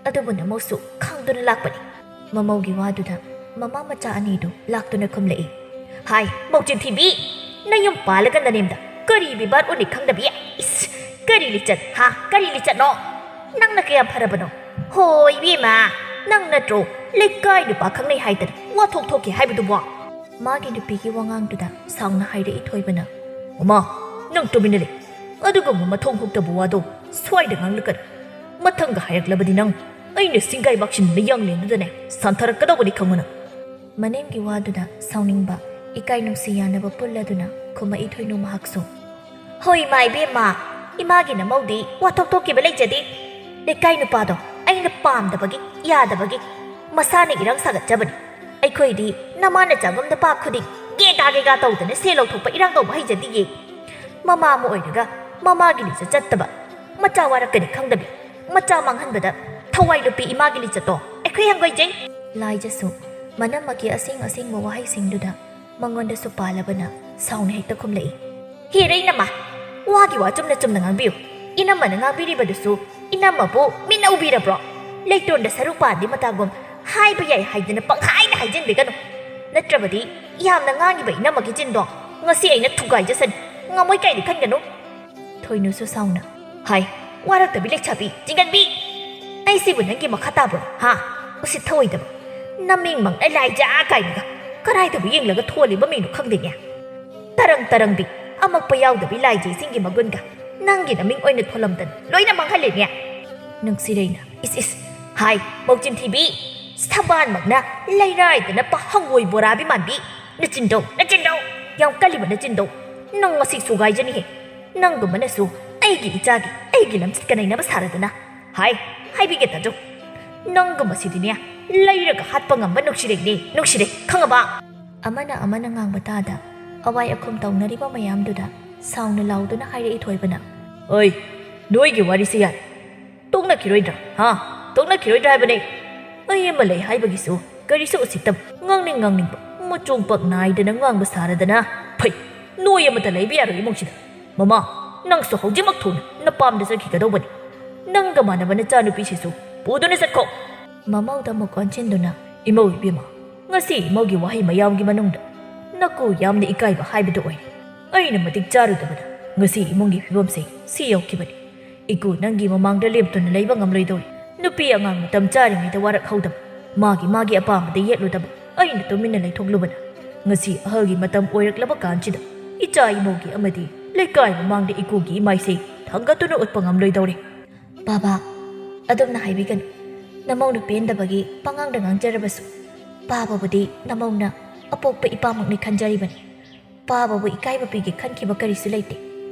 ꯑꯗꯨꯕꯨ ꯅꯃꯧꯁꯨ ꯈꯥꯡꯗꯨꯅ ꯂꯥꯛꯄꯅꯤ꯫ ꯃꯃꯧꯒꯤ ꯋꯥꯗꯨꯗ ꯃꯃꯥ ꯃꯆꯥ ꯑꯅꯤꯗꯨ ꯂꯥꯛꯇꯨꯅ ꯈꯨꯝꯂꯛꯏ꯫ ꯍꯥꯏ, ꯃꯧꯆꯤꯟ ꯊꯤꯕꯤ! ꯅꯌꯨꯝ ꯄꯥꯜꯂꯒ ꯅꯅꯦꯝꯗ ꯀꯔꯤ ꯕꯤꯕꯥꯔ ꯎꯠꯅꯤ ꯈꯪꯗꯕꯤ? ꯏꯁ! ꯀꯔꯤ ꯂꯤꯆꯠ, ꯍꯥ? ꯀꯔꯤ ꯂꯤꯆꯠꯅꯣ? ꯅꯪꯅ ꯀꯌꯥꯝ ꯐꯔꯕꯅꯣ? ꯍꯣ, ꯏꯕꯦꯝꯃ, ꯅꯪ ꯅꯠꯇ꯭ꯔꯣ ꯂꯩꯀꯥꯏ ꯅꯨꯄꯥ ꯈꯪꯅꯩ ꯍꯥꯏꯗꯅ ꯋꯥ ꯊꯣꯛ ꯊꯣꯛꯀꯦ ꯍꯥꯏꯕꯗꯨꯕꯣ? ꯃꯥꯒꯤ ꯅꯨꯄꯤꯒꯤ ꯋꯥꯉꯥꯡꯗꯨꯗ ꯁꯥꯎꯅ ꯍꯥꯏꯔꯛꯏ ꯊꯣꯏꯕꯅ꯫ ꯃꯃꯥ, ꯅꯪ ꯇꯨꯃꯤꯟꯅ ꯂꯩ꯫ ꯑꯗꯨꯒꯨꯝꯕ ꯃꯊꯣꯡ ꯍꯨꯛꯇꯕ ꯋꯥꯗꯣ ꯁ꯭ꯋꯥꯏꯗ ꯉꯥꯡꯂꯛꯀꯅꯨ꯫ ꯃꯊꯪꯒ ꯍꯥꯏꯔꯛꯂꯕꯗꯤ ꯅꯪ ꯑꯩꯅ ꯁꯤꯡꯒꯥꯏ ꯕꯥꯛꯁꯤꯟ ꯃꯌꯥꯡꯂꯦꯟꯗꯨꯗꯅꯦ ꯁꯥꯟꯊꯔꯛꯀꯗꯧꯕꯅꯤ ꯈꯪꯉꯨ ꯅꯪ꯫ ꯃꯅꯦꯝꯒꯤ ꯋꯥꯗꯨꯗ ꯁꯥꯎꯅꯤꯡꯕ, ꯏꯀꯥꯏ ꯅꯨꯡꯁꯤ ꯌꯥꯅꯕ ꯄꯨꯜꯂꯗꯨꯅ ꯈꯨꯝꯃꯛꯏ ꯊꯣꯏꯅꯨ ꯃꯍꯥꯛꯁꯨ꯫ ꯍꯣꯏ, ꯏꯃꯥ ꯏꯕꯦꯝꯃ, ꯏꯃꯥꯒꯤ ꯅꯃꯧꯗꯤ ꯋꯥꯊꯣꯛ ꯊꯣꯛꯈꯤꯕ ꯂꯩꯖꯗꯦ꯫ ꯂꯩꯀꯥꯏ ꯅꯨꯄꯥꯗꯣ ꯑꯩꯅ ꯄꯥꯝꯗꯕꯒꯤ, ꯌꯥꯗꯕꯒꯤ ꯃꯁꯥꯅ ꯏꯔꯥꯡ ꯁꯥꯒꯠꯆꯕꯅꯤ꯫ ꯑꯩꯈꯣꯏꯗꯤ ꯅꯃꯥꯅ ꯆꯪꯉꯝꯗ ꯄꯥ ꯈꯨꯗꯤꯡ ꯒꯦꯒꯥ ꯒꯦꯒꯥ ꯇꯧꯗꯅ ꯁꯦꯜ ꯂꯧꯊꯣꯛꯄ ꯏꯔꯥꯡ ꯇꯧꯕ ꯍꯩꯖꯗꯤꯌꯦ꯫ ꯃꯃꯥ ꯑꯃ ꯑꯣꯏꯔꯒ ꯃꯃꯥꯒꯤ ꯂꯤꯆꯠ ꯆꯠꯇꯕ, ꯃꯆꯥ ꯋꯥꯔꯛꯀꯅꯤ ꯈꯪꯗꯕꯤ꯫ ꯃꯆꯥ ꯃꯥꯡꯍꯟꯕꯗ ꯊꯋꯥꯏ ꯂꯨꯞꯄꯤ ꯏꯃꯥꯒꯤ ꯂꯤꯆꯠꯇꯣ ꯑꯩꯈꯣꯏ ꯍꯪꯒꯣꯏꯖꯩ꯫ ꯂꯥꯏꯖꯁꯨ ꯃꯅꯝꯃꯛꯀꯤ ꯑꯁꯦꯡ ꯑꯁꯦꯡꯕ ꯋꯥꯍꯩꯁꯤꯡꯗꯨꯗ ꯃꯉꯣꯟꯗꯁꯨ ꯄꯥꯜꯂꯕꯅ ꯁꯥꯎꯅ ꯍꯦꯛꯇ ꯈꯨꯝꯂꯛꯏ꯫ "ꯍꯦ ꯔꯩꯅꯝꯃ, ꯋꯥꯒꯤ ꯋꯥ ꯆꯨꯝꯅ ꯆꯨꯝꯅ ꯉꯥꯡꯕꯤꯌꯨ꯫ ꯏꯅꯝꯃꯅ ꯉꯥꯡꯕꯤꯔꯤꯕꯗꯨꯁꯨ ꯏꯅꯝꯃꯕꯨ ꯃꯤꯠꯅ ꯎꯕꯤꯔꯕ꯭ꯔꯣ? ꯂꯩꯇꯣꯟꯗ ꯁꯔꯨ ꯄꯥꯟꯗꯦ ꯃꯇꯥꯒꯨꯝ ꯍꯥꯏꯕ ꯌꯥꯏ ꯍꯥꯏꯗꯅ ꯄꯪꯍꯥꯏꯗ ꯍꯥꯏꯖꯤꯟꯕꯤꯒꯅꯨ꯫ ꯅꯠꯇ꯭ꯔꯕꯗꯤ ꯌꯥꯝꯅ ꯉꯥꯡꯉꯤꯕ ꯏꯅꯝꯃꯒꯤ ꯆꯤꯟꯗꯣ ꯉꯁꯤ ꯑꯩꯅ ꯊꯨꯒꯥꯏꯖꯁꯅꯤ꯫ ꯉꯝꯃꯣꯏ ꯀꯥꯏꯗꯤ ꯈꯟꯒꯅꯨ꯫" ꯊꯣꯏꯅꯨꯁꯨ ꯁꯥꯎꯅ, "ꯍꯥꯏ, ꯋꯥꯔꯛꯇꯕꯤ ꯂꯩꯁꯥꯕꯤ ꯆꯤꯡꯒꯟꯕꯤ! ꯑꯩꯁꯤꯕꯨ ꯅꯪꯒꯤ ꯃꯈꯥ ꯇꯥꯕ꯭ꯔꯣ? ꯍꯥ? ꯎꯁꯤꯠ ꯊꯑꯣꯏꯗꯕ! ꯅꯃꯤꯡꯃꯛꯅ ꯂꯥꯏꯖꯥ ꯀꯥꯏꯅꯒ ꯀꯔꯥꯏꯗꯕꯨ ꯌꯦꯡꯂꯒ ꯊꯣꯜꯂꯤꯕ ꯃꯤꯅꯣ ꯈꯪꯗꯦꯅꯦ꯫ ꯇꯔꯪ ꯇꯔꯪꯕꯤ, ꯑꯃꯛꯄ ꯌꯥꯎꯗꯕꯤ ꯂꯥꯏꯖꯩꯁꯤꯡꯒꯤ ꯃꯒꯨꯟꯒ ꯅꯪꯒꯤ ꯅꯃꯤꯡ ꯑꯣꯏꯅ ꯊꯣꯜꯂꯝꯗꯅ ꯂꯣꯏꯅ ꯃꯥꯡꯍꯜꯂꯦꯅꯦ꯫ ꯅꯨꯡꯁꯤꯔꯩꯅ, ꯏꯁ ꯏꯁ, ꯍꯥꯏ, ꯃꯧꯆꯤꯟ ꯊꯤꯕꯤ, ꯁꯕꯥꯟꯃꯛꯅ ꯂꯩꯔꯥꯏꯗ ꯅꯞꯄ ꯍꯪꯉꯣꯏ ꯕꯣꯔꯥꯕꯤ ꯃꯥꯟꯕꯤ꯫ ꯅꯆꯤꯟꯗꯧ, ꯅꯆꯤꯟꯗꯧ! ꯌꯥꯝ ꯀꯜꯂꯤꯕ ꯅꯆꯤꯟꯗꯧ! ꯅꯪ ꯉꯁꯤ ꯁꯨꯒꯥꯏꯖꯅꯤꯍꯦ꯫ ꯅꯪꯒꯨꯝꯕꯅꯁꯨ ꯑꯩꯒꯤ ꯏꯆꯥꯒꯤ, ꯑꯩꯒꯤ ꯂꯝꯆꯠꯀ ꯅꯩꯅꯕ ꯁꯥꯔꯗꯅ꯫ ꯍꯥꯏ, ꯍꯥꯏꯕꯤꯒꯦ ꯇꯥꯖꯧ꯫ ꯅꯪꯒꯨꯝꯕꯁꯤꯗꯤꯅꯦ, ꯂꯩꯔꯒ ꯍꯥꯠꯄ ꯉꯝꯕ ꯅꯨꯡꯁꯤꯔꯩꯅꯦ, ꯅꯨꯡꯁꯤꯔꯩ, ꯈꯪꯉꯕ?" ꯑꯃꯅ ꯑꯃꯅ ꯉꯥꯡꯕ ꯇꯥꯗ, ꯑꯋꯥꯏ ꯑꯈꯨꯝ ꯇꯧꯅꯔꯤꯕ ꯃꯌꯥꯝꯗꯨꯗ ꯁꯥꯎꯅ ꯂꯥꯎꯗꯨꯅ ꯍꯥꯏꯔꯛꯏ ꯊꯣꯏꯕꯅ, "ꯑꯣꯏ, ꯅꯣꯏꯒꯤ ꯋꯥꯔꯤꯁꯤ ꯌꯥꯔꯦ꯫ ꯇꯣꯛꯅꯈꯤꯔꯣꯏꯗ꯭ꯔꯥ? ꯍꯥ? ꯇꯣꯛꯅꯈꯤꯔꯣꯏꯗ꯭ꯔꯥ ꯍꯥꯏꯕꯅꯦ? ꯑꯩ ꯑꯃ ꯂꯩ ꯍꯥꯏꯕꯒꯤꯁꯨ ꯀꯔꯤꯁꯨ ꯎꯁꯤꯠꯇꯕ, ꯉꯥꯡꯅꯤꯡ ꯉꯥꯡꯅꯤꯡꯕ ꯃꯆꯣꯡ ꯄꯛ ꯅꯥꯏꯗꯅ ꯉꯥꯡꯕ ꯁꯥꯔꯗꯅ꯫ ꯐꯩ, ꯅꯣꯏ ꯑꯃꯠꯇ ꯂꯩꯕ ꯌꯥꯔꯣꯏ ꯏꯃꯨꯡꯁꯤꯗ꯫ ꯃꯃꯥ, ꯅꯪꯁꯨ ꯍꯧꯖꯤꯛꯃꯛ ꯊꯨꯅ ꯅꯄꯥꯝꯗ ꯆꯠꯈꯤꯒꯗꯧꯕꯅꯤ꯫ ꯅꯪꯒ ꯃꯥꯟꯅꯕ ꯅꯆꯥꯅꯨꯄꯤꯁꯤꯁꯨ ꯄꯨꯗꯨꯅ ꯆꯠꯈꯣ꯫" ꯃꯃꯧꯗ ꯑꯃꯨꯛ ꯑꯣꯟꯁꯤꯟꯗꯨꯅ, "ꯏꯃꯧ ꯏꯕꯦꯝꯃ, ꯉꯁꯤ ꯏꯃꯧꯒꯤ ꯋꯥꯍꯩ ꯃꯌꯥꯝꯒꯤ ꯃꯅꯨꯡꯗ ꯅꯀꯨ ꯌꯥꯝꯅ ꯏꯀꯥꯏꯕ ꯍꯥꯏꯕꯗꯨ ꯑꯣꯏꯔꯦ꯫ ꯑꯩꯅ ꯃꯇꯤꯛ ꯆꯥꯔꯨꯗꯕꯗ ꯉꯁꯤ ꯏꯃꯨꯡꯒꯤ ꯐꯤꯕꯝꯁꯦ ꯁꯤ ꯌꯧꯈꯤꯕꯅꯤ꯫ ꯏꯀꯨ ꯅꯪꯒꯤ ꯃꯃꯥꯡꯗ ꯂꯦꯞꯇꯨꯅ ꯂꯩꯕ ꯉꯝꯂꯣꯏꯗꯧꯔꯤ꯫ ꯅꯨꯄꯤ ꯑꯉꯥꯡ ꯃꯇꯝ ꯆꯥꯔꯤꯉꯩꯗ ꯋꯥꯔꯛꯍꯧꯗꯕ, ꯃꯥꯒꯤ ꯃꯥꯒꯤ ꯑꯄꯥꯝꯕꯗ ꯌꯦꯠꯂꯨꯗꯕ ꯑꯩꯅ ꯇꯨꯃꯤꯟꯅ ꯂꯩꯊꯣꯛꯂꯨꯕꯅ ꯉꯁꯤ ꯑꯍꯜꯒꯤ ꯃꯇꯝ ꯑꯣꯏꯔꯛꯂꯕ ꯀꯥꯟꯁꯤꯗ ꯏꯆꯥ ꯏꯃꯧꯒꯤ ꯑꯃꯗꯤ ꯂꯩꯀꯥꯏ ꯃꯃꯥꯡꯗ ꯏꯀꯨꯒꯤ ꯏꯃꯥꯏꯁꯦ ꯊꯥꯡꯒꯠꯇꯨꯅ ꯎꯠꯄ ꯉꯝꯂꯣꯏꯗꯧꯔꯦ꯫" "ꯕꯥꯕꯥ, ꯑꯗꯨꯝꯅ ꯍꯥꯏꯕꯤꯒꯅꯨ꯫ ꯅꯃꯧꯅ ꯄꯦꯟꯗꯕꯒꯤ ꯄꯉꯥꯡꯗ ꯉꯥꯡꯖꯔꯕꯁꯨ, ꯄꯥꯕꯕꯨꯗꯤ ꯅꯃꯧꯅ ꯑꯄꯣꯛꯄ ꯏꯄꯥꯃꯛꯅꯤ ꯈꯟꯖꯔꯤꯕꯅꯤ꯫ ꯄꯥꯕꯕꯨ ꯏꯀꯥꯏꯕ ꯄꯤꯒꯦ ꯈꯟꯈꯤꯕ ꯀꯔꯤꯁꯨ ꯂꯩꯇꯦ꯫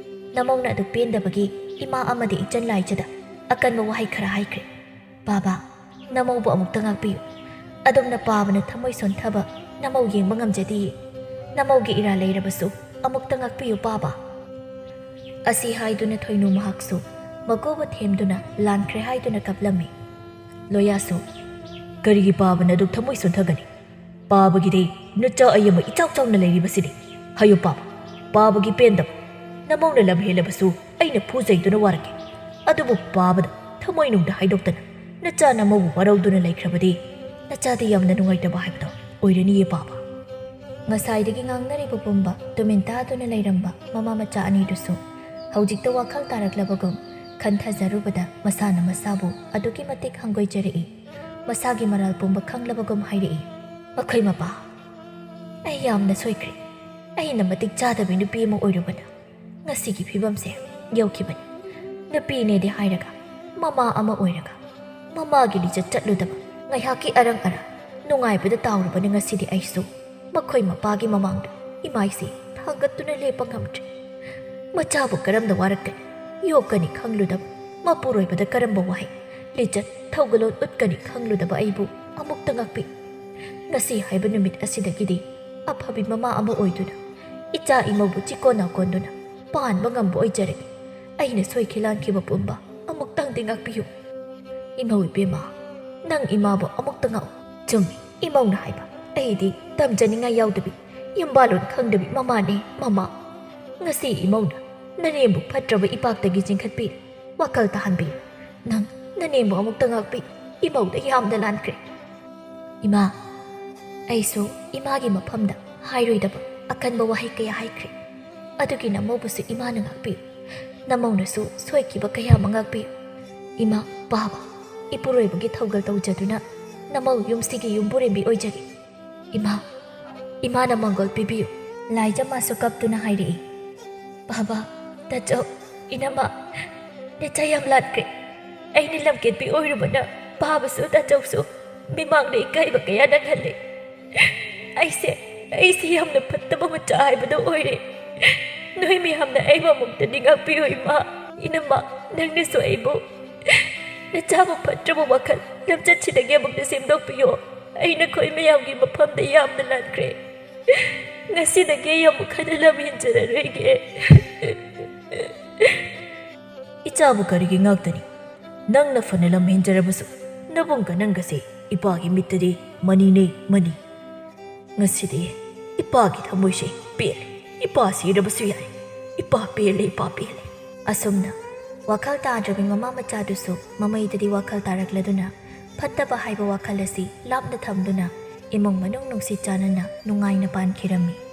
ꯅꯃꯧꯅ ꯑꯗꯨ ꯄꯦꯟꯗꯕꯒꯤ ꯏꯃꯥ ꯑꯃꯗꯤ ꯏꯆꯟ ꯂꯥꯏꯖꯗ ꯑꯀꯟꯕ ꯋꯥꯍꯩ ꯈꯔ ꯍꯥꯏꯈ꯭ꯔꯦ꯫ ꯄꯥꯕ, ꯅꯃꯧꯕꯨ ꯑꯃꯨꯛꯇ ꯉꯥꯛꯄꯤꯌꯨ꯫ ꯑꯗꯨꯝꯅ ꯄꯥꯕꯅ ꯊꯃꯣꯏ ꯁꯣꯟꯊꯕ ꯅꯃꯧ ꯌꯦꯡꯕ ꯉꯝꯖꯗꯤꯌꯦ꯫ ꯅꯃꯧꯒꯤ ꯏꯔꯥꯜ ꯂꯩꯔꯕꯁꯨ ꯑꯃꯨꯛꯇ ꯉꯥꯛꯄꯤꯌꯨ ꯄꯥꯕ꯫" ꯑꯁꯤ ꯍꯥꯏꯗꯨꯅ ꯊꯣꯏꯅꯨ ꯃꯍꯥꯛꯁꯨ ꯃꯀꯣꯕ ꯊꯦꯝꯗꯨꯅ ꯂꯥꯟꯈ꯭ꯔꯦ ꯍꯥꯏꯗꯨꯅ ꯀꯞꯂꯝꯃꯤ꯫ ꯂꯣꯌꯥꯁꯨ, "ꯀꯔꯤꯒꯤ ꯄꯥꯕꯅ ꯑꯗꯨꯛ ꯊꯃꯣꯏ ꯁꯣꯟꯊꯒꯅꯤ? ꯄꯥꯕꯒꯤꯗꯤ ꯅꯆꯥ ꯑꯩ ꯑꯃ ꯏꯆꯥꯎ ꯆꯥꯎꯅ ꯂꯩꯔꯤꯕꯁꯤꯗꯤ꯫ ꯍꯥꯏꯌꯨ ꯄꯥꯕ, ꯄꯥꯕꯒꯤ ꯄꯦꯟꯗꯕ꯫ ꯅꯃꯧꯅ ꯂꯝ ꯍꯦꯜꯂꯕꯁꯨ ꯑꯩꯅ ꯐꯨꯖꯩꯗꯨꯅ ꯋꯥꯔꯛꯀꯦ꯫ ꯑꯗꯨꯕꯨ ꯄꯥꯕꯗ ꯊꯃꯣꯏꯅꯨꯡꯗ ꯍꯥꯏꯗꯣꯛꯇꯅ ꯅꯆꯥ ꯅꯃꯧꯕꯨ ꯋꯥꯔꯧꯗꯨꯅ ꯂꯩꯈ꯭ꯔꯕꯗꯤ ꯅꯆꯥꯗꯤ ꯌꯥꯝꯅ ꯅꯨꯡꯉꯥꯏꯇꯕ ꯍꯥꯏꯕꯗꯣ ꯑꯣꯏꯔꯅꯤꯌꯦ ꯄꯥꯕ꯫" ꯉꯁꯥꯏꯗꯒꯤ ꯉꯥꯡꯅꯔꯤꯕ ꯄꯨꯝꯕ ꯇꯨꯃꯤꯟ ꯇꯥꯗꯨꯅ ꯂꯩꯔꯝꯕ ꯃꯃꯥ ꯃꯆꯥ ꯑꯅꯤꯗꯨꯁꯨ ꯍꯧꯖꯤꯛꯇ ꯋꯥꯈꯜ ꯇꯥꯔꯛꯂꯕꯒꯨꯝ ꯈꯟꯊꯖꯔꯨꯕꯗ ꯃꯁꯥꯅ ꯃꯁꯥꯕꯨ ꯑꯗꯨꯛꯀꯤ ꯃꯇꯤꯛ ꯍꯪꯒꯣꯏꯖꯔꯛꯏ꯫ ꯃꯁꯥꯒꯤ ꯃꯔꯥꯜ ꯄꯨꯝꯕ ꯈꯪꯂꯕꯒꯨꯝ ꯍꯥꯏꯔꯛꯏ, "ꯃꯈꯣꯏ ꯃꯄꯥ, ꯑꯩ ꯌꯥꯝꯅ ꯁꯣꯏꯈ꯭ꯔꯦ꯫ ꯑꯩꯅ ꯃꯇꯤꯛ ꯆꯥꯗꯕꯤ ꯅꯨꯄꯤ ꯑꯃ ꯑꯣꯏꯔꯨꯕꯅ ꯉꯁꯤꯒꯤ ꯐꯤꯕꯝꯁꯦ ꯌꯧꯈꯤꯕꯅꯤ꯫ ꯅꯨꯄꯤꯅꯦꯗꯤ ꯍꯥꯏꯔꯒ, ꯃꯃꯥ ꯑꯃ ꯑꯣꯏꯔꯒ, ꯃꯃꯥꯒꯤ ꯂꯤꯆꯠ ꯆꯠꯂꯨꯗꯕ ꯉꯥꯏꯍꯥꯛꯀꯤ ꯑꯔꯪ ꯑꯔꯥ ꯅꯨꯡꯉꯥꯏꯕꯗ ꯇꯥꯎꯔꯨꯕꯅ ꯉꯁꯤꯗꯤ ꯑꯩꯁꯨ ꯃꯈꯣꯏ ꯃꯄꯥꯒꯤ ꯃꯃꯥꯡꯗ ꯏꯃꯥꯏꯁꯦ ꯊꯥꯡꯒꯠꯇꯨꯅ ꯂꯦꯞꯄ ꯉꯝꯗ꯭ꯔꯦ꯫ ꯃꯆꯥꯕꯨ ꯀꯔꯝꯅ ꯋꯥꯔꯛꯀꯅꯤ, ꯌꯣꯛꯀꯅꯤ ꯈꯪꯂꯨꯗꯕ, ꯃꯄꯨꯔꯣꯏꯕꯗ ꯀꯔꯝꯕ ꯋꯥꯍꯩ, ꯂꯤꯆꯠ, ꯊꯧꯒꯜꯂꯣꯟ ꯎꯠꯀꯅꯤ ꯈꯪꯂꯨꯗꯕ ꯑꯩꯕꯨ ꯑꯃꯨꯛꯇ ꯉꯥꯛꯄꯤ꯫ ꯉꯁꯤ ꯍꯥꯏꯕ ꯅꯨꯃꯤꯠ ꯑꯁꯤꯗꯒꯤꯗꯤ ꯑꯐꯕꯤ ꯃꯃꯥ ꯑꯃ ꯑꯣꯏꯗꯨꯅ ꯏꯆꯥ ꯏꯃꯧꯕꯨ ꯆꯤꯀꯣꯟ ꯅꯥꯀꯣꯟꯗꯨꯅ ꯄꯥꯟꯕ ꯉꯝꯕ ꯑꯣꯏꯖꯔꯒꯦ꯫ ꯑꯩꯅ ꯁꯣꯏꯈꯤ ꯂꯥꯟꯈꯤꯕ ꯄꯨꯝꯕ ꯑꯃꯨꯛꯇꯪꯗꯤ ꯉꯥꯛꯄꯤꯌꯨ꯫ ꯏꯃꯧ ꯏꯕꯦꯝꯃ, ꯅꯪ ꯏꯃꯥꯕꯨ ꯑꯃꯨꯛꯇ ꯉꯥꯛꯎ꯫" ꯆꯨꯝꯃꯤ, ꯏꯃꯧꯅ ꯍꯥꯏꯕ꯫ ꯑꯩꯗꯤ ꯇꯝꯖꯅꯤꯡꯉꯥꯏ ꯌꯥꯎꯗꯕꯤ, ꯌꯨꯝꯕꯥꯂꯣꯟ ꯈꯪꯗꯕꯤ ꯃꯃꯥꯅꯦ, ꯃꯃꯥ꯫ ꯉꯁꯤ ꯏꯃꯧꯅ ꯅꯅꯦꯝꯕꯨ ꯐꯠꯇ꯭ꯔꯕ ꯏꯄꯥꯛꯇꯒꯤ ꯆꯤꯡꯈꯠꯄꯤꯔꯦ꯫ ꯋꯥꯈꯜ ꯇꯥꯍꯟꯕꯤꯌꯨ꯫ ꯅꯪ ꯅꯅꯦꯝꯕꯨ ꯑꯃꯨꯛꯇ ꯉꯥꯛꯄꯤ꯫ ꯏꯃꯧꯗ ꯌꯥꯝꯅ ꯂꯥꯟꯈ꯭ꯔꯦ꯫ ꯏꯃꯥ, ꯑꯩꯁꯨ ꯏꯃꯥꯒꯤ ꯃꯐꯝꯗ ꯍꯥꯏꯔꯣꯏꯗꯕ ꯑꯀꯟꯕ ꯋꯥꯍꯩ ꯀꯌꯥ ꯍꯥꯏꯈ꯭ꯔꯦ꯫ ꯑꯗꯨꯒꯤ ꯅꯃꯧꯕꯨꯁꯨ ꯏꯃꯥꯅ ꯉꯥꯛꯄꯤꯌꯨ꯫ ꯅꯃꯧꯅꯁꯨ ꯁꯣꯏꯈꯤꯕ ꯀꯌꯥ ꯑꯃ ꯉꯥꯛꯄꯤꯌꯨ꯫ ꯏꯃꯥ, ꯄꯥꯕ, ꯏꯄꯨꯔꯣꯏꯕꯒꯤ ꯊꯧꯒꯜ ꯇꯧꯖꯗꯨꯅ ꯅꯃꯧ ꯌꯨꯝꯁꯤꯒꯤ ꯌꯨꯝꯕꯨꯔꯦꯝꯕꯤ ꯑꯣꯏꯖꯒꯦ꯫ ꯏꯃꯥ, ꯏꯃꯥꯅ ꯃꯪꯒꯣꯜ ꯄꯤꯕꯤꯌꯨ꯫ ꯂꯥꯏꯖ ꯃꯥꯁꯨ ꯀꯞꯇꯨꯅ ꯍꯥꯏꯔꯛꯏ, "ꯕꯥꯕꯥ, ꯇꯥꯆꯧ, ꯏꯅꯝꯃ, ꯅꯆꯥ ꯌꯥꯝ ꯂꯥꯠꯈ꯭ꯔꯦ꯫ ꯑꯩꯅ ꯂꯝꯀꯦꯠꯄꯤ ꯑꯣꯏꯔꯨꯕꯅ ꯕꯥꯕꯥꯁꯨ ꯇꯥꯆꯧꯁꯨ ꯃꯤꯃꯥꯡꯗ ꯏꯀꯥꯏꯕ ꯀꯌꯥ ꯅꯪꯍꯜꯂꯦ꯫ ꯑꯩꯁꯦ, ꯑꯩꯁꯦ ꯌꯥꯝꯅ ꯐꯠꯇꯕ ꯃꯆꯥ ꯍꯥꯏꯕꯗꯣ ꯑꯣꯏꯔꯦ꯫ ꯅꯣꯏ ꯃꯌꯥꯝꯅ ꯑꯩꯕꯨ ꯑꯃꯨꯛꯇꯗꯤ ꯉꯥꯛꯄꯤꯌꯨ ꯏꯃꯥ, ꯏꯅꯝꯃ, ꯅꯪꯅꯁꯨ ꯑꯩꯕꯨ ꯅꯆꯥꯕꯨ ꯐꯠꯇ꯭ꯔꯕ ꯋꯥꯈꯜ ꯂꯝꯆꯠꯁꯤꯗꯒꯤ ꯑꯃꯨꯛꯇ ꯁꯦꯝꯗꯣꯛꯄꯤꯌꯣ꯫ ꯑꯩ ꯅꯈꯣꯏ ꯃꯌꯥꯝꯒꯤ ꯃꯐꯝꯗ ꯌꯥꯝꯅ ꯂꯥꯟꯈ꯭ꯔꯦ꯫ ꯉꯁꯤꯗꯒꯤ ꯑꯩ ꯑꯃꯨꯛ ꯍꯟꯅ ꯂꯝ ꯍꯦꯟꯖꯔꯔꯣꯏꯒꯦ꯫" ꯏꯆꯥꯕꯨ ꯀꯔꯤꯒꯤ ꯉꯥꯛꯇꯅꯤ? ꯅꯪꯅ ꯐꯅ ꯂꯝ ꯍꯦꯟꯖꯔꯕꯁꯨ ꯅꯕꯨꯡꯒ ꯅꯪꯒꯁꯦ ꯏꯄꯥꯒꯤ ꯃꯤꯠꯇꯗꯤ ꯃꯅꯤꯅꯦ, ꯃꯅꯤ꯫ ꯉꯁꯤꯗꯤ ꯏꯄꯥꯒꯤ ꯊꯃꯣꯏꯁꯦ ꯄꯦꯜꯂꯦ꯫ ꯏꯄꯥ ꯁꯤꯔꯕꯁꯨ ꯌꯥꯏ꯫ ꯏꯄꯥ ꯄꯦꯜꯂꯦ, ꯏꯄꯥ ꯄꯦꯜꯂꯦ꯫ ꯑꯁꯨꯝꯅ ꯋꯥꯈꯜ ꯇꯥꯗ꯭ꯔꯕꯤ ꯃꯃꯥ ꯃꯆꯥꯗꯨꯁꯨ ꯃꯃꯩꯗꯗꯤ ꯋꯥꯈꯜ ꯇꯥꯔꯛꯂꯗꯨꯅ ꯐꯠꯇꯕ ꯍꯥꯏꯕ ꯋꯥꯈꯜ ꯑꯁꯤ ꯂꯥꯞꯅ ꯊꯝꯗꯨꯅ ꯏꯃꯨꯡ ꯃꯅꯨꯡ ꯅꯨꯡꯁꯤ ꯆꯥꯟꯅꯅ ꯅꯨꯡꯉꯥꯏꯅ ꯄꯥꯟꯈꯤꯔꯝꯃꯤ꯫